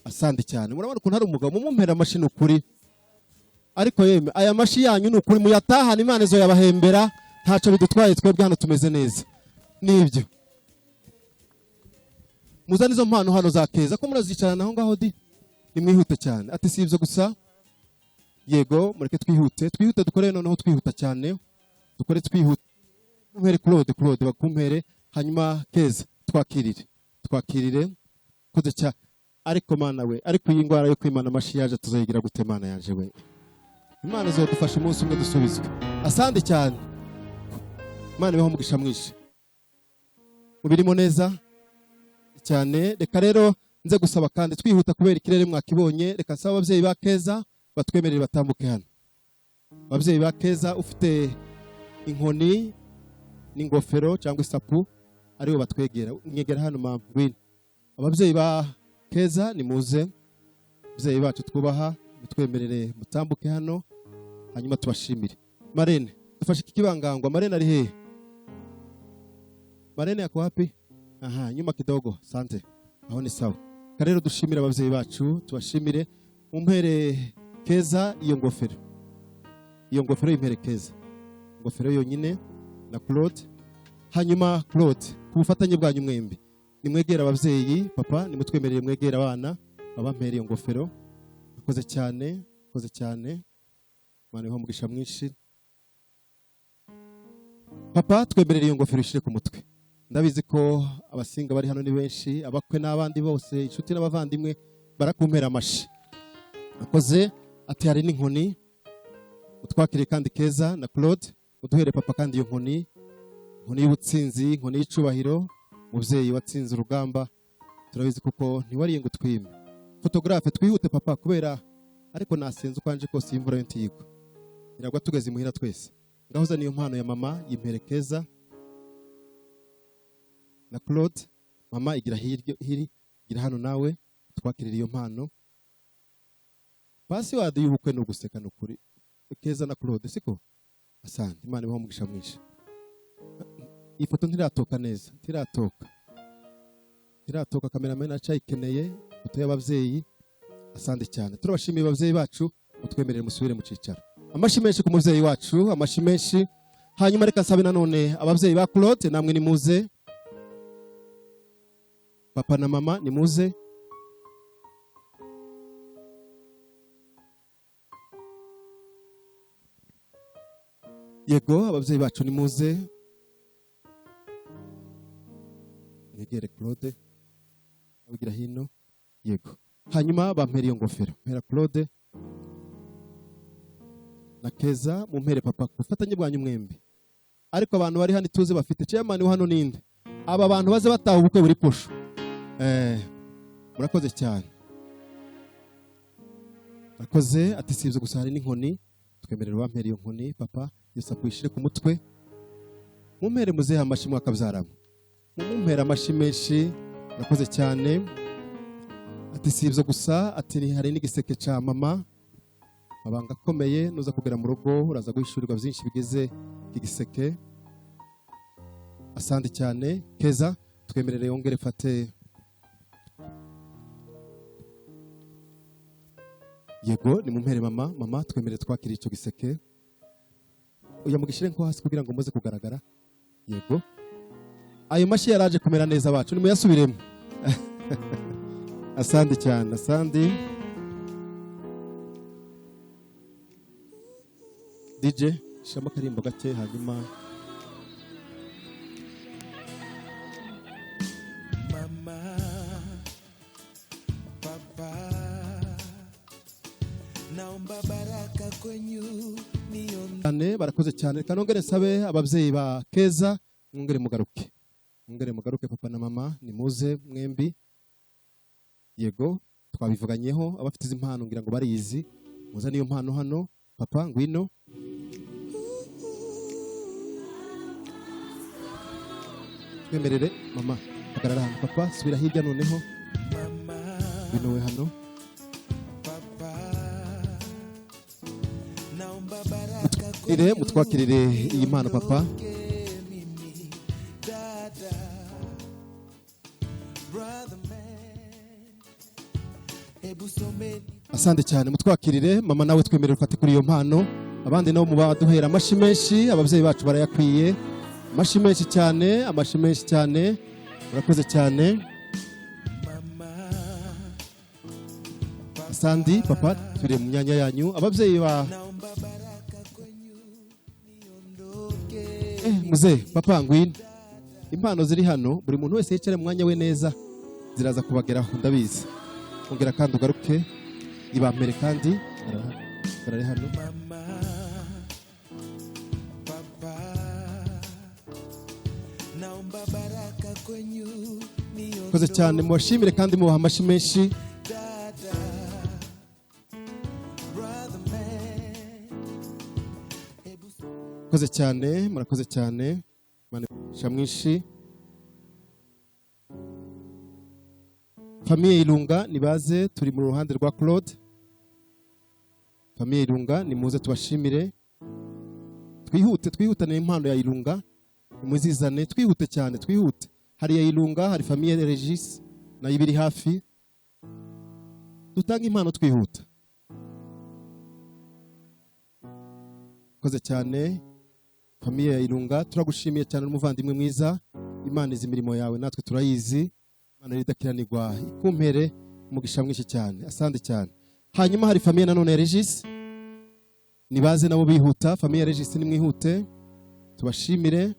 Asante cyane. Murabona ukuntu hari umugabo. Mumumpera amashi, ni ukuri. Ariko yemwe, aya mashi yanyu ni ukuri muyatahana, Imana izo yabahembera. Ntacyo bidutwaye, twebwe hano tumeze neza. Nibyo, muzane izo mpano hano za Keza, ko murazicarana aho ngaho di. Nimwihute cyane. Ati si ibyo gusa. Yego, mureke twihute, twihute, dukore noneho twihuta cyane, dukore twihute. Mumpere Claude, Claude bakumpere. Hanyuma Keza, twakirire, twakirire koze cya. Ariko Mana we, ariko iyi ndwara yo kwimana amashi yaje tuzayigira gute? Mana yaje we, Imana izodufasha umunsi umwe dusubizwe. Asante cyane, Imana ibahe umugisha mwinshi, mubirimo neza cyane. Reka rero nze gusaba kandi twihuta kubera ikirere mwakibonye. Reka nsaba ababyeyi ba Keza batwemerere batambuke hano. Ababyeyi ba Keza, ufite inkoni n'ingofero cyangwa isapu, aribo batwegera. Mwegera hano mama, ngwino. Ababyeyi ba Keza, nimuze. Ababyeyi bacu twubaha, mutwemerere mutambuke hano, hanyuma tubashimire. Marene, dufashe iki kibangangwa. Marene ari hehe? Marene yako wapi? Aha, nyuma kidogo. Sante, aho ni sawa. Rero dushimire ababyeyi bacu, tubashimire. Mumpere Keza iyo ngofero, iyo ngofero impere Keza, ingofero yonyine na Claude. Hanyuma Claude, ku bufatanye bwanyu mwembi, nimwegera ababyeyi. Papa, nimutwemerere mwegera abana, babampere iyo ngofero. Akoze cyane, akoze cyane, Imana ibahe umugisha mwinshi. Papa, twemerere iyo ngofero ishire ku mutwe. Ndabizi ko abasinga bari hano ni benshi, abakwe n'abandi bose, inshuti n'abavandimwe barakumpera amashi. Akoze. Ati hari n'inkoni. Utwakire kandi Keza na Claude. Uduhere papa kandi iyo nkoni, inkoni y'ubutsinzi, inkoni y'icubahiro. Mubyeyi watsinze urugamba, turabizi kuko ntiwariye ngo utwime. Photographe, twihute papa kubera, ariko nasenze ukwanje kose, imvura yo ntiyigwa, iragwa tugeze imuhira twese. Ngaho uzana iyo mpano ya mama, yimperekeza na Claude. Mama, igira hirya hiri, igira hano nawe, twakirira iyo mpano. Pasi wadi y'ubukwe ni uguseka, ni ukuri. Keza na Claude, siko? Asante, Imana ibahe umugisha mwinshi. Iyi foto ntiratoka neza, ntiratoka, ntiratoka. Cameraman acayikeneye ifoto y'ababyeyi. Asante cyane, turabashimiye ababyeyi bacu. Mutwemerere musubire mu cicaro. Amashi menshi ku mubyeyi wacu, amashi menshi. Hanyuma reka nsabe nanone ababyeyi ba Claude, namwe nimuze. Papa na mama, nimuze. Yego, ababyeyi bacu nimuze, mwegere Claude, abigira hino. Yego, hanyuma bampera iyo ngofero, mpera Claude. Na Keza mumpere papa ku bufatanye bwanyu mwembi. Ariko abantu bari hano ituze bafite chairman wa hano ninde? Aba bantu baze bataha ubukwe buri posho. Murakoze cyane. Murakoze. Ati sivyo gusa hari n'inkoni, twemerera wampere iyo nkoni papa, yose akuyishire ku mutwe. Mumpere muzehe amashi mwakabyaramo. Mumpere amashi menshi. Murakoze cyane. Ati sivyo gusa, ati hari n'igiseke ca mama. Mabanga akomeye, nuza kugera mu rugo uraza guhishurirwa byinshi bigize iki giseke. Asante cyane Keza, twemerere yongere fate. Yego ni mumpere mama, mama twemerere twakira ico giseke. Oya mugishire nko hasi kugira ngo muze kugaragara. Yego. Ayo mashi yaraje kumera neza bacu, nimuyasubiremo. Asante cyane, asante. DJ shama karimbo gake hanyuma Mama, papa, naomba baraka kwenyu cyane. Barakoze cyane. Kanongere nsabe ababyeyi ba Keza mwongere mugaruke. Mwongere mugaruke papa na mama, nimuze mwembi. Yego twabivuganyeho, abafite izi impano ngira ngo barizi. Muzane iyo mpano hano papa, ngwino. Twemerere mama, hagarara hano papa, subira hirya noneho. Ngwino we hano. Ire mutwakirire iyi mpano papa. Asante cyane, mutwakirire mama, nawe twemerere ufate kuri iyo mpano. Abandi nabo mubaduhera amashi menshi, ababyeyi bacu barayakwiye. Amashi menshi cyane, amashi menshi cyane. Murakoze cyane. Asandi papa, turi mu myanya yanyu. Ababyeyi ba muze papa ngwino. Impano ziri hano, buri muntu wese yicare mu mwanya we neza, ziraza kubageraho ndabizi. Ongera kandi ugaruke ibampere kandi barari hano. Papa, naomba baraka kwenyu Murakoze cyane, mubashimire kandi mubaha amashi menshi. Murakoze cyane, murakoze cyane. Imana mwinshi. Famille Ilunga nibaze, turi mu ruhande rwa Claude. Famille Ilunga nimuze tubashimire. Twihute, twihutane impano ya Ilunga. Nimuzizane, twihute cyane, twihute. Hari ya Ilunga, hari famille Regis na ibiri hafi. Dutanga impano twihuta. Murakoze cyane famille ya Ilunga, turagushimiye cyane umuvandimwe mwiza. Imana izi imirimo yawe natwe turayizi. Imana idakiranirwa ikumpere umugisha mwinshi cyane. Asante cyane. Hanyuma hari famille nanone ya Regis, nibaze nabo bihuta. Famille ya Regis nimwihute tubashimire.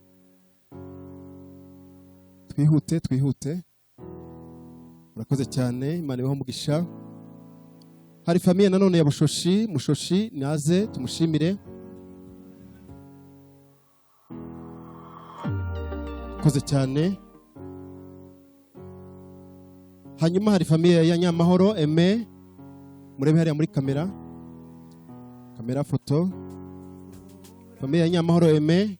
Twihute, twihute. Murakoze cyane, Imana ibahe umugisha. Hari famille nanone ya Bushoshi, Mushoshi naze tumushimire. Murakoze cyane. Hanyuma hari famille ya Nyamahoro Aime, murebe hariya muri kamera, kamera foto. Famille ya Nyamahoro Aime.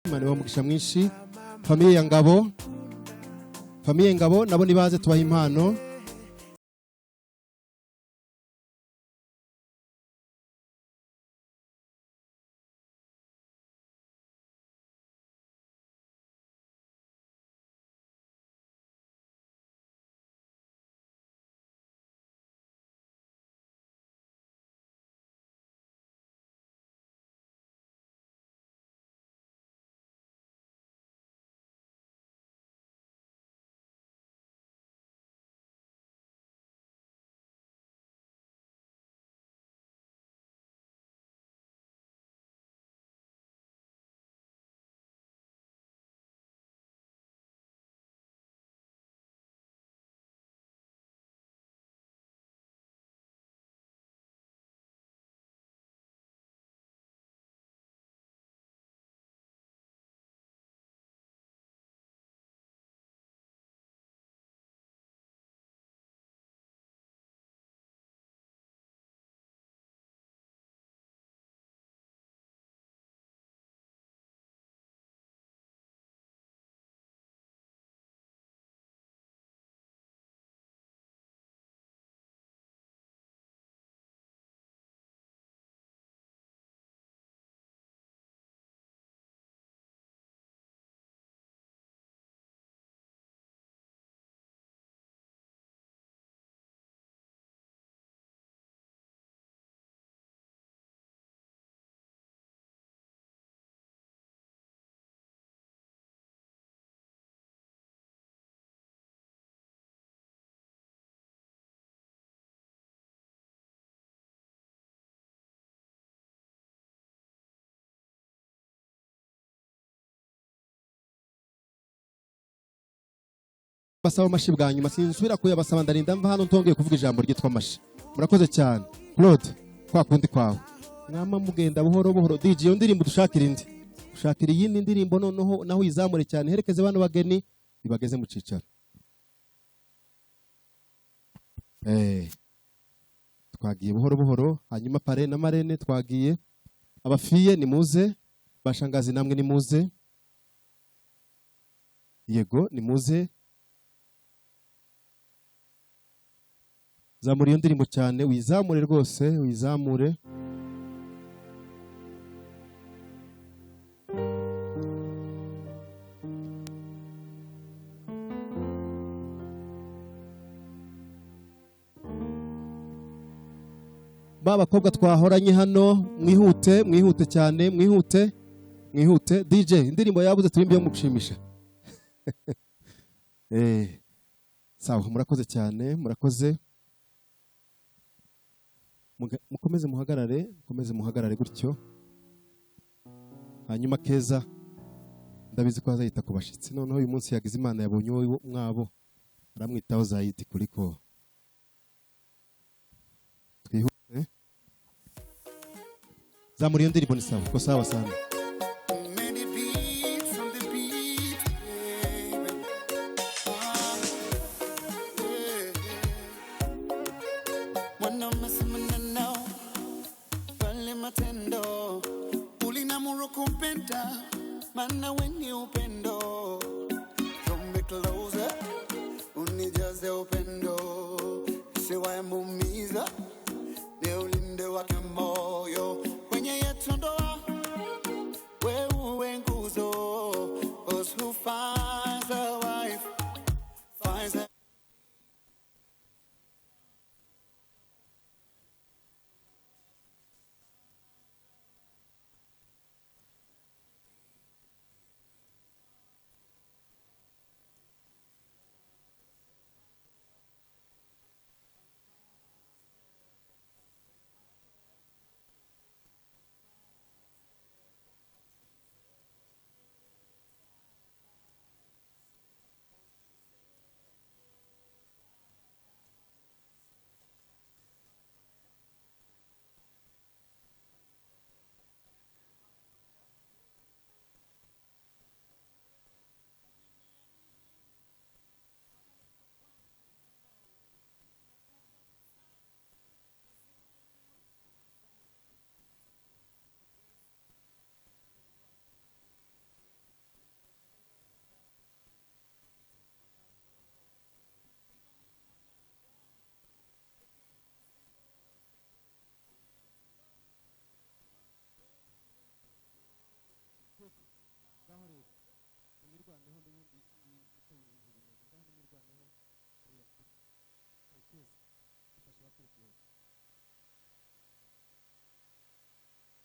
Imana ibahe umugisha mwinshi. Famille ya Ngabo, famille Ngabo nabo nibaze tubaha impano. Basaba amashi bwa nyuma, sinsubira kuyabasaba, ndarinda mva hano ntongeye kuvuga ijambo ryitwa amashi. Murakoze cyane. Claude, kwa kundi kwawe mwama mugenda buhoro buhoro. DJ, iyo ndirimbo dushakira indi, ushakira iyindi ndirimbo noneho naho uyizamure cyane, herekeze bano bageni ibageze mu cicaro. Twagiye buhoro buhoro, hanyuma parrain na marraine twagiye, abafiye nimuze, bashangazi namwe nimuze, yego nimuze. Zamura iyo ndirimbo cyane, uyizamure rwose, uyizamure. Ba bakobwa twahoranye hano, mwihute, mwihute cyane, mwihute, mwihute. DJ, indirimbo yabuze turimbe yo mugushimisha. Sawa, murakoze cyane, murakoze. Mukomeze muhagarare, mukomeze muhagarare gutyo. Hanyuma Keza ndabizi ko azayita ku bashitsi. Noneho uyu munsi yagize Imana yabonye uwo mwabo, aramwitaho zayiti kuliko. Twihute. Zamura iyo ndirimbo ni sawa, ko sawa sana. Many beats on the beat, baby. Yeah. Mwana masimanano, pale matendo, ulinamuru kumpenda, maana we ni upendo. Draw me closer, unijaze upendo, siwayemuumiza, ni ulinde wake moyo, kwenye yetu ndoa, wewe nguzo. Those who finds a wife, finds a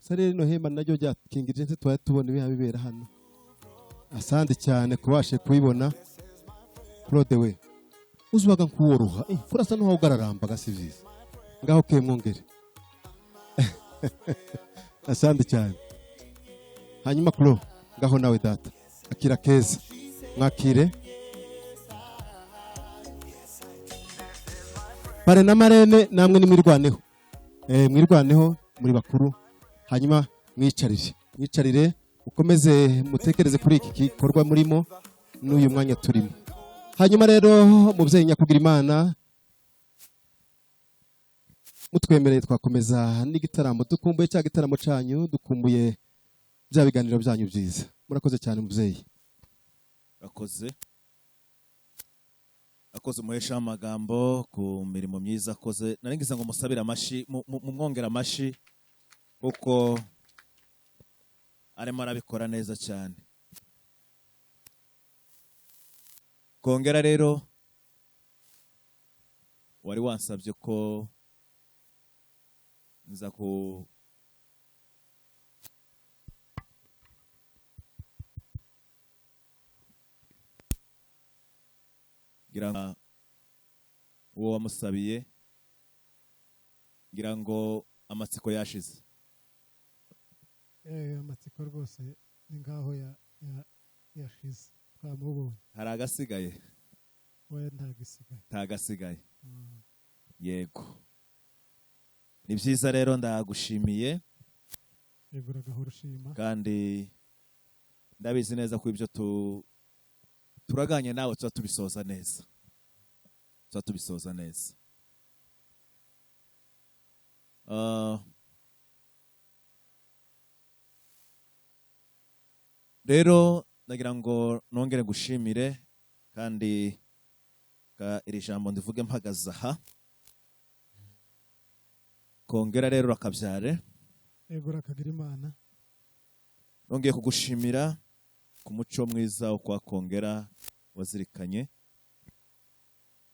Sare rino hema naryo ryakingirije nse twari tubona ibiha bibera hano. Asante cyane kubashe kubibona. Claude we uzubaga nkuworoha, kurasa no ugararamba si byiza. Ngaho ke mwongere. Asante cyane. Hanyuma Claude, ngaho nawe data. Akira Keza. Mwakire. Parrain na marraine namwe nimwirwaneho. Mwirwaneho muri bakuru. Hanyuma mwicarire, mwicarire ukomeze mutekereze kuri iki gikorwa murimo n'uyu mwanya turimo. Hanyuma rero mubyeyi nyakugira Imana mutwemereye twakomeza n'igitaramo, dukumbuye cya gitaramo canyu, dukumbuye bya biganiro byanyu byiza. Murakoze cyane mubyeyi. Akoze akoze umuhesha amagambo ku mirimo myiza akoze. Naringiza ngo musabire amashi, mumwongera amashi kuko arimo arabikora neza cyane. Kongera rero wari wansabye ko nza ku ngira uwo wamusabiye, ngira ngo amatsiko yashize. Amatsiko rwose ni ngaho yashize, twamubonye. Hari agasigaye? We ntagisigaye. Ntagasigaye. Yego, ni byiza rero, ndagushimiye. Yego, uragahora ushima. Kandi ndabizi neza ko ibyo turaganye nawe tuba tubisoza neza, tuba tubisoza neza. Rero ndagira ngo nongere gushimire, kandi iri jambo ndivuge mpagaze aha. Kongera rero urakabyare. Yego, urakagira Imana. Nongeye kugushimira ku muco mwiza wo kwa Kongera wazirikanye,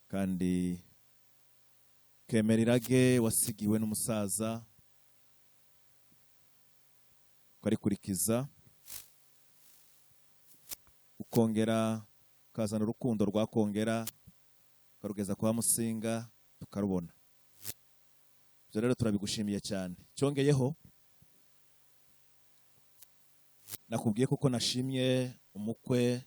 kandi kemera irage wasigiwe n'umusaza ukarikurikiza, ukongera ukazana urukundo rwa Kongera ukarugeza kwa Musinga tukarubona. Ibyo rero turabigushimiye cyane. Cyongeyeho, nakubwiye kuko nashimye umukwe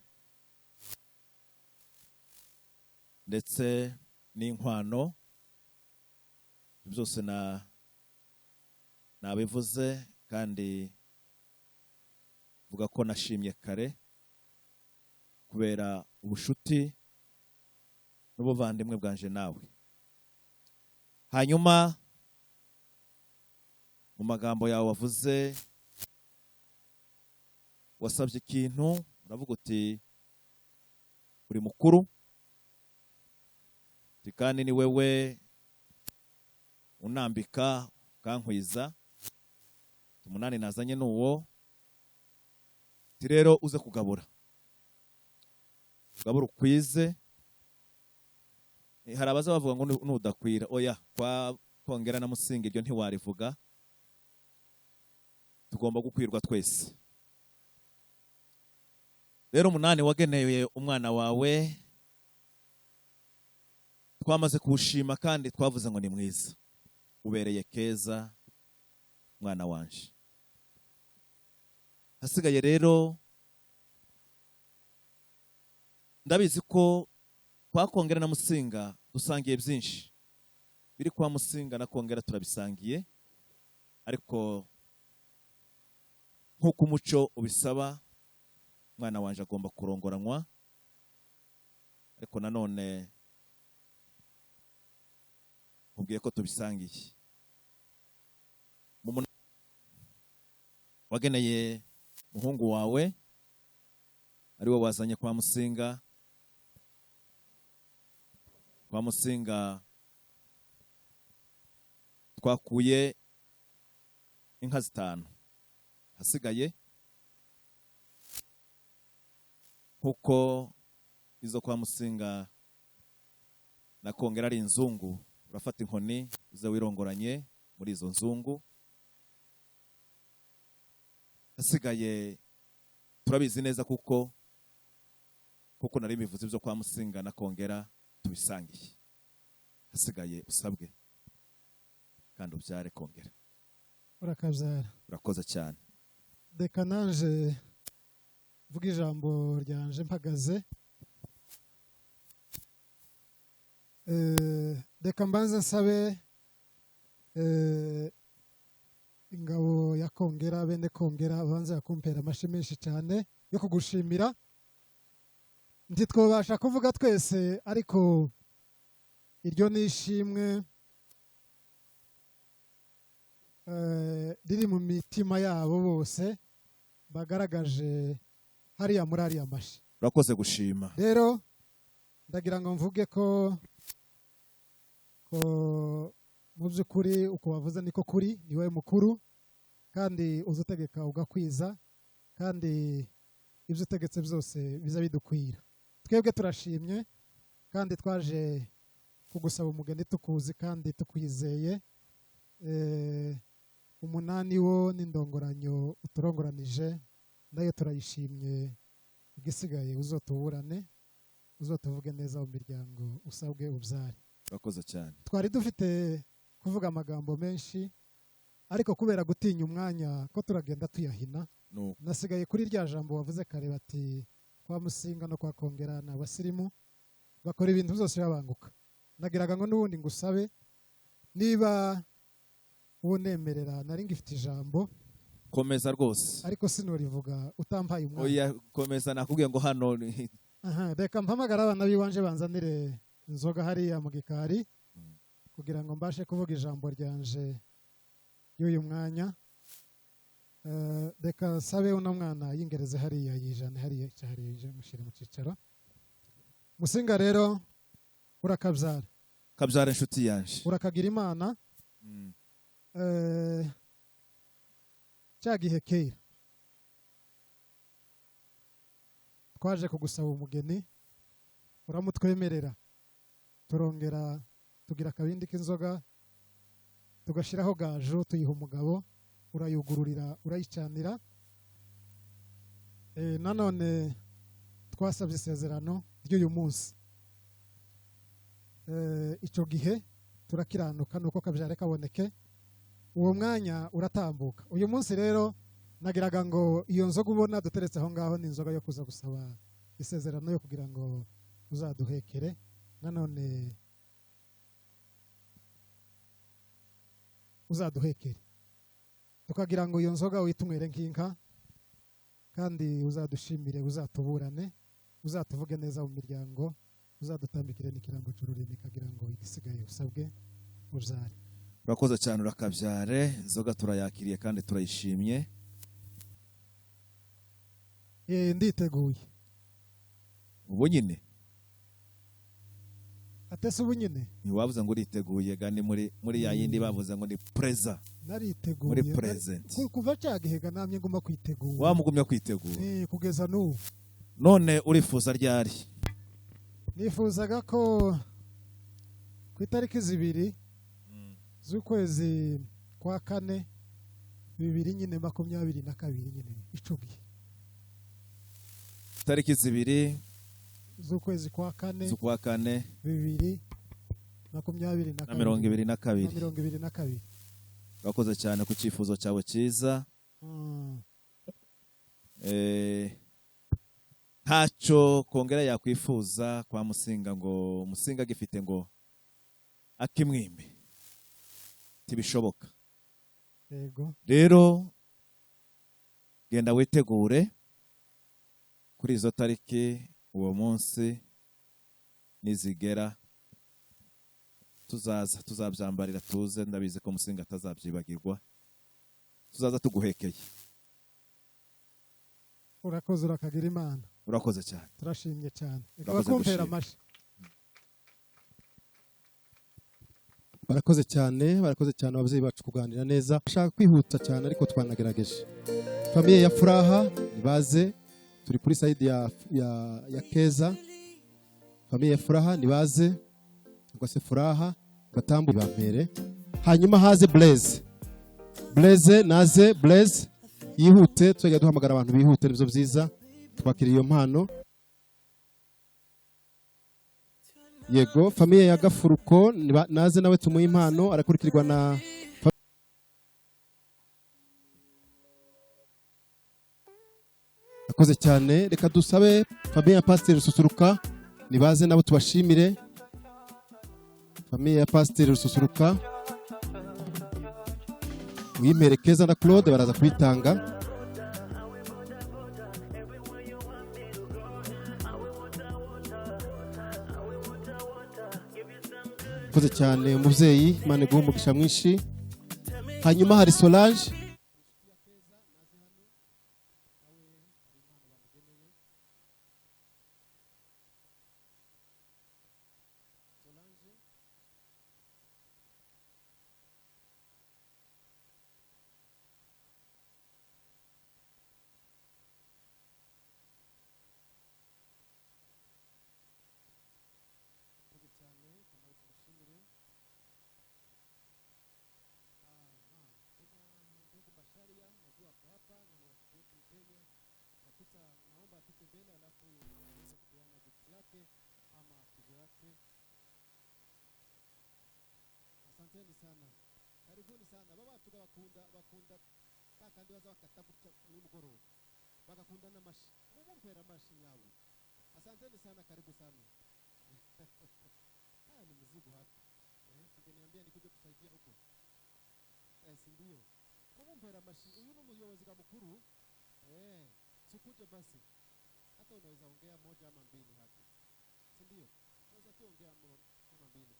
ndetse n'inkwano, byose na nabivuze, kandi vuga ko nashimye kare kubera ubushuti n'ubuvandimwe bwanje nawe. Hanyuma mu magambo yawe wavuze, wasabye ikintu, uravuga uti uri mukuru, uti kandi ni wewe unambika ukankwiza, umunani nazanye n'uwo, uti rero uze kugabura, ugabura ukwize. Hari abaza bavuga ngo nudakwira, oya, kwa Kongera na Musinga iryo ntiwarivuga, tugomba gukwirwa twese. Rero umunani wageneye umwana wawe twamaze kuwushima, kandi twavuze ngo ni mwiza, ubereye keza mwana wanje. Hasigaye rero ndabizi ko kwa Kongera na Musinga dusangiye byinshi, biri kwa Musinga na Kongera turabisangiye, ariko nk'uko umuco ubisaba umwana wanje agomba kurongoranwa. Ariko nanone nkubwiye ko tubisangiye. Wageneye muhungu wawe ariwe wazanye kwa Musinga, kwa Musinga twakuye inka 5, hasigaye nkuko izo kwa Musinga na Kongera ari inzungu, urafata inkoni uze wirongoranye muri izo nzungu. Hasigaye turabizi neza kuko nari bivuze ibyo kwa Musinga na Kongera tubisangiye. Hasigaye usabwe kandi ubyare Kongera. Urakabyara. Urakoze cyane. Reka nanje mvuga ijambo ryanje mpagaze. Reka mbanze nsabe ingabo ya Kongera, bene Kongera banze bakumpera amashi menshi cyane yo kugushimira. Ntitwobasha kuvuga twese, ariko iryo ni ishimwe riri mu mitima yabo bose bagaragaje hariya muri ariya mashi. Urakoze gushima. Rero ndagira ngo mvuge ko mu by'ukuri uko wavuze niko kuri, ni wowe mukuru kandi uzutegeka ugakwiza, kandi ibyo utegetse byose biza bidukwira. Twebwe turashimye kandi twaje kugusaba umugeni tukuzi kandi tukwizeye. Umunani wo n'indongoranyo uturongoranije nayo turayishimye. Igisigaye uzotuburane, uzotuvuge neza mu miryango, usabwe ubyare. Urakoze cyane. Twari dufite kuvuga amagambo menshi, ariko kubera gutinya umwanya ko turagenda tuyahina, nasigaye kuri rya jambo wavuze kare bati kwa Musinga no kwa Kongera ni abasirimu. Bakora ibintu byose babanguka. Nagiraga ngo n'ubundi ngusabe niba unemerera, nari ngifite ijambo. Komeza rwose. Ariko sinorivuga utampaye umwanya. Oya, komeza, nakubwiye ngo hano Aha, reka mpamagara abana b'iwanje banzanire inzoga hariya mu gikari kugira ngo mbashe kuvuga ijambo ryanje y'uyu mwanya. Reka sabe uno mwana yingereze hariya, yijane hariya, ica hariya, yije mushyire mu cyicaro. Musinga rero, urakabyara. Kabyara, inshuti yanje. Urakagira Imana. Cya gihe kera twaje kugusaba umugeni, uramutwemerera, turongera tugira akabindi k'inzoga, tugashyiraho gaju, tuyiha umugabo, urayugururira, urayicanira. Nanone twasabye isezerano ry'uyu munsi. Icyo gihe turakiranuka nuko kabyare kaboneke, uwo mwanya uratambuka. Uyu munsi rero nagiraga ngo iyo nzoga ubona duteretse aho ngaho ni inzoga yo kuza gusaba isezerano yo kugira ngo uzaduhekere, nanone uzaduhekere, tukagira ngo iyo nzoga uyitunywere nk'inka, kandi uzadushimire, uzatuburane, uzatuvuge neza mu miryango, uzadutambikire n'ikirango cy'ururimi, kagira ngo igisigaye usabwe ubyare. Urakoze cyane, urakabyare. Inzoga turayakiriye kandi turayishimye. Nditeguye. Ubu nyine? Atese ubu nyine? Ntiwabuze ngo uriteguye gani muri ya yindi bavuze ngo ni present. Nariteguye. Muri present. Kuva cya gihe ga namye ngomba kwitegura. Wamugumya kwitegura. Kugeza n'ubu. None urifuza ryari? Nifuzaga ko ku itariki 2 z'ukwezi kwa 4 2022 nyine ico gihe. Tariki 2 z'ukwezi kwa 4 z'ukwa 4 2022 na 22. Na 22. Urakoze cyane ku cyifuzo cyawe cyiza. Ntacyo Kongera yakwifuza kwa Musinga ngo Musinga gifite ngo akimwime, tibishoboka. Yego. Rero genda witegure kuri izo tariki, uwo munsi nizigera tuzaza tuzabyambarira, tuze. Ndabizi ko Musinga atazabyibagirwa, tuzaza tuguhekeye. Urakoze, urakagira Imana. Urakoze cyane. Turashimye cyane. Reka Urakoze bakumpera gushima. amashyi. Barakoze cyane, barakoze cyane ababyeyi bacu kuganira neza. Bashaka kwihuta cyane ariko twanagerageje. Famille ya Furaha nibaze, turi kuri side ya Keza. Famille ya Furaha nibaze, cyangwa se Furaha batambu bampere. Hanyuma haze Blaise. Blaise naze, Blaise yihute, tujya duhamagara abantu bihute, nibyo byiza. Twakiriye iyo mpano. Yego, famille ya Gafuruko naze nawe tumuhe impano, arakurikirwa na Akoze cyane. Reka dusabe famille ya Pasiteri Rususuruka nibaze nabo tubashimire. Famille ya Pasiteri Rususuruka, Uyimerekeza na Claude baraza kubitanga. Akoze cyane umubyeyi, Imana iguhe umugisha mwinshi. Hanyuma hari Solange. Asanteni sana, karibuni sana. Baba bacu bakunda bakunda kandi baza bakata gutya nimugoroba, bagakunda n'amashi, mumumpera amashi nyabo. Asanteni sana, karibu sana. Haya ni mzigo hapa. Ungeniambia nikuje kusaidia huko. Si ndio? Kumumpera amashi uyu ni umuyobozi mukuru. Sikuje basi. Hata unaweza ongea moja ama mbili hapa. Si ndio? Unaweza tu ongea ama mbili.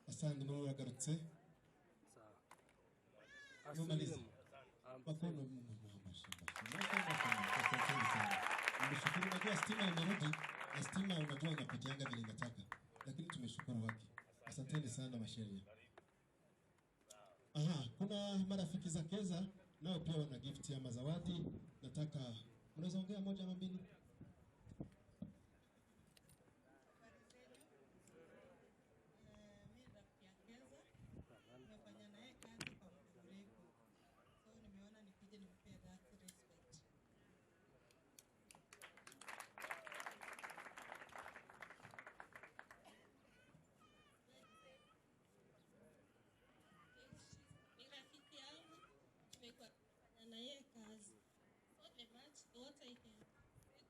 Asante mama uragarutse. Numalize. Makono nimeshukuru. Unajua stima imerudi na stima unajua inapitianga vile inataka, lakini tumeshukuru wake. Asanteni sana masheria. Aha, kuna marafiki za Keza nao pia wana gift ya mazawadi. Nataka unaweza ongea moja ama mbili. What I can say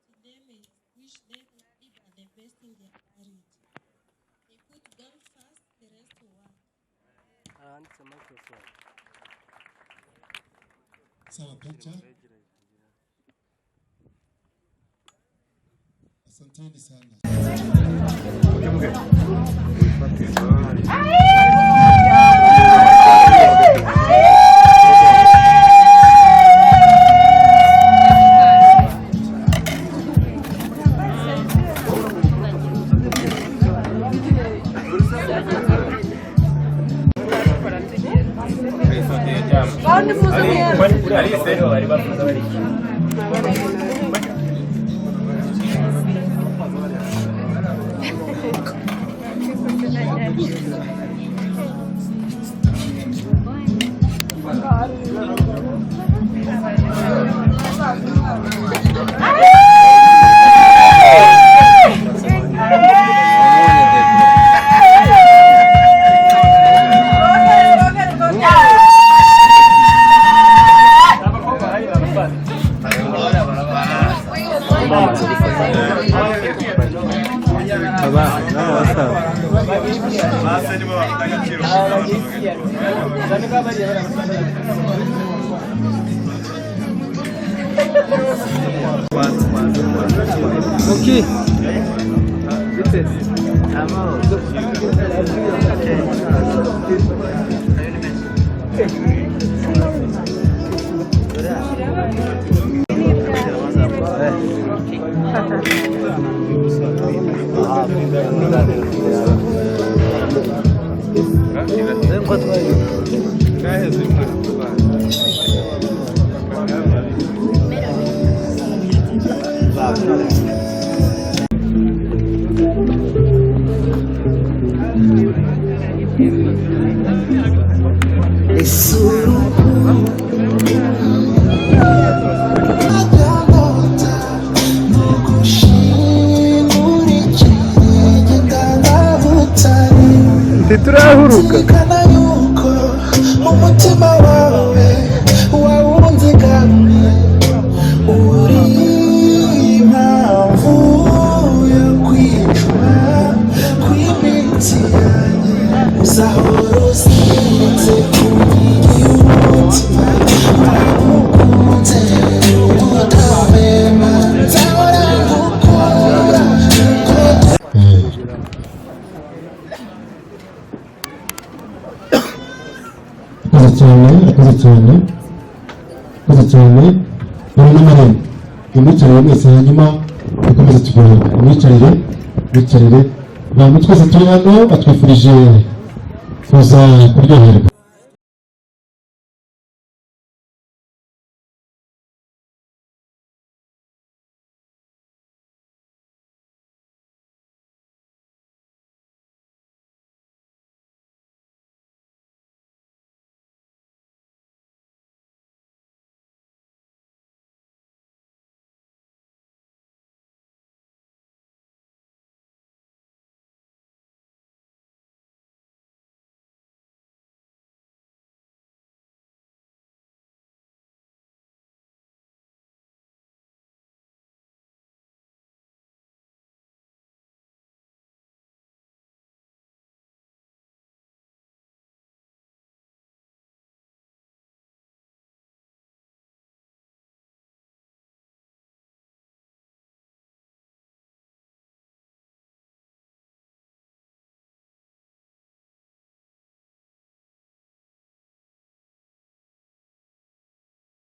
to them is wish them nothing but the best in their marriage. They put God first, the rest will work. And the microphone. Sawa picha. Asanteni sana. Okay. Ntiturahuruka. Zirikana yuko mu mutima wawe wawunzigamye, uri impamvu yo kwicwa kw'iminsi yanjye, uzahora uziritse ku nkingi y'umutima, waragukunze udahwema, nzahora ngukunda uko. Akoze cyane, akoze cyane, akoze cyane. Dore n'amarembo, nimwicarire mwese, hanyuma dukomeze tuganire. Nimwicarire, mwicarire. Abantu twese turi hano batwifurije kuza kuryoherwa.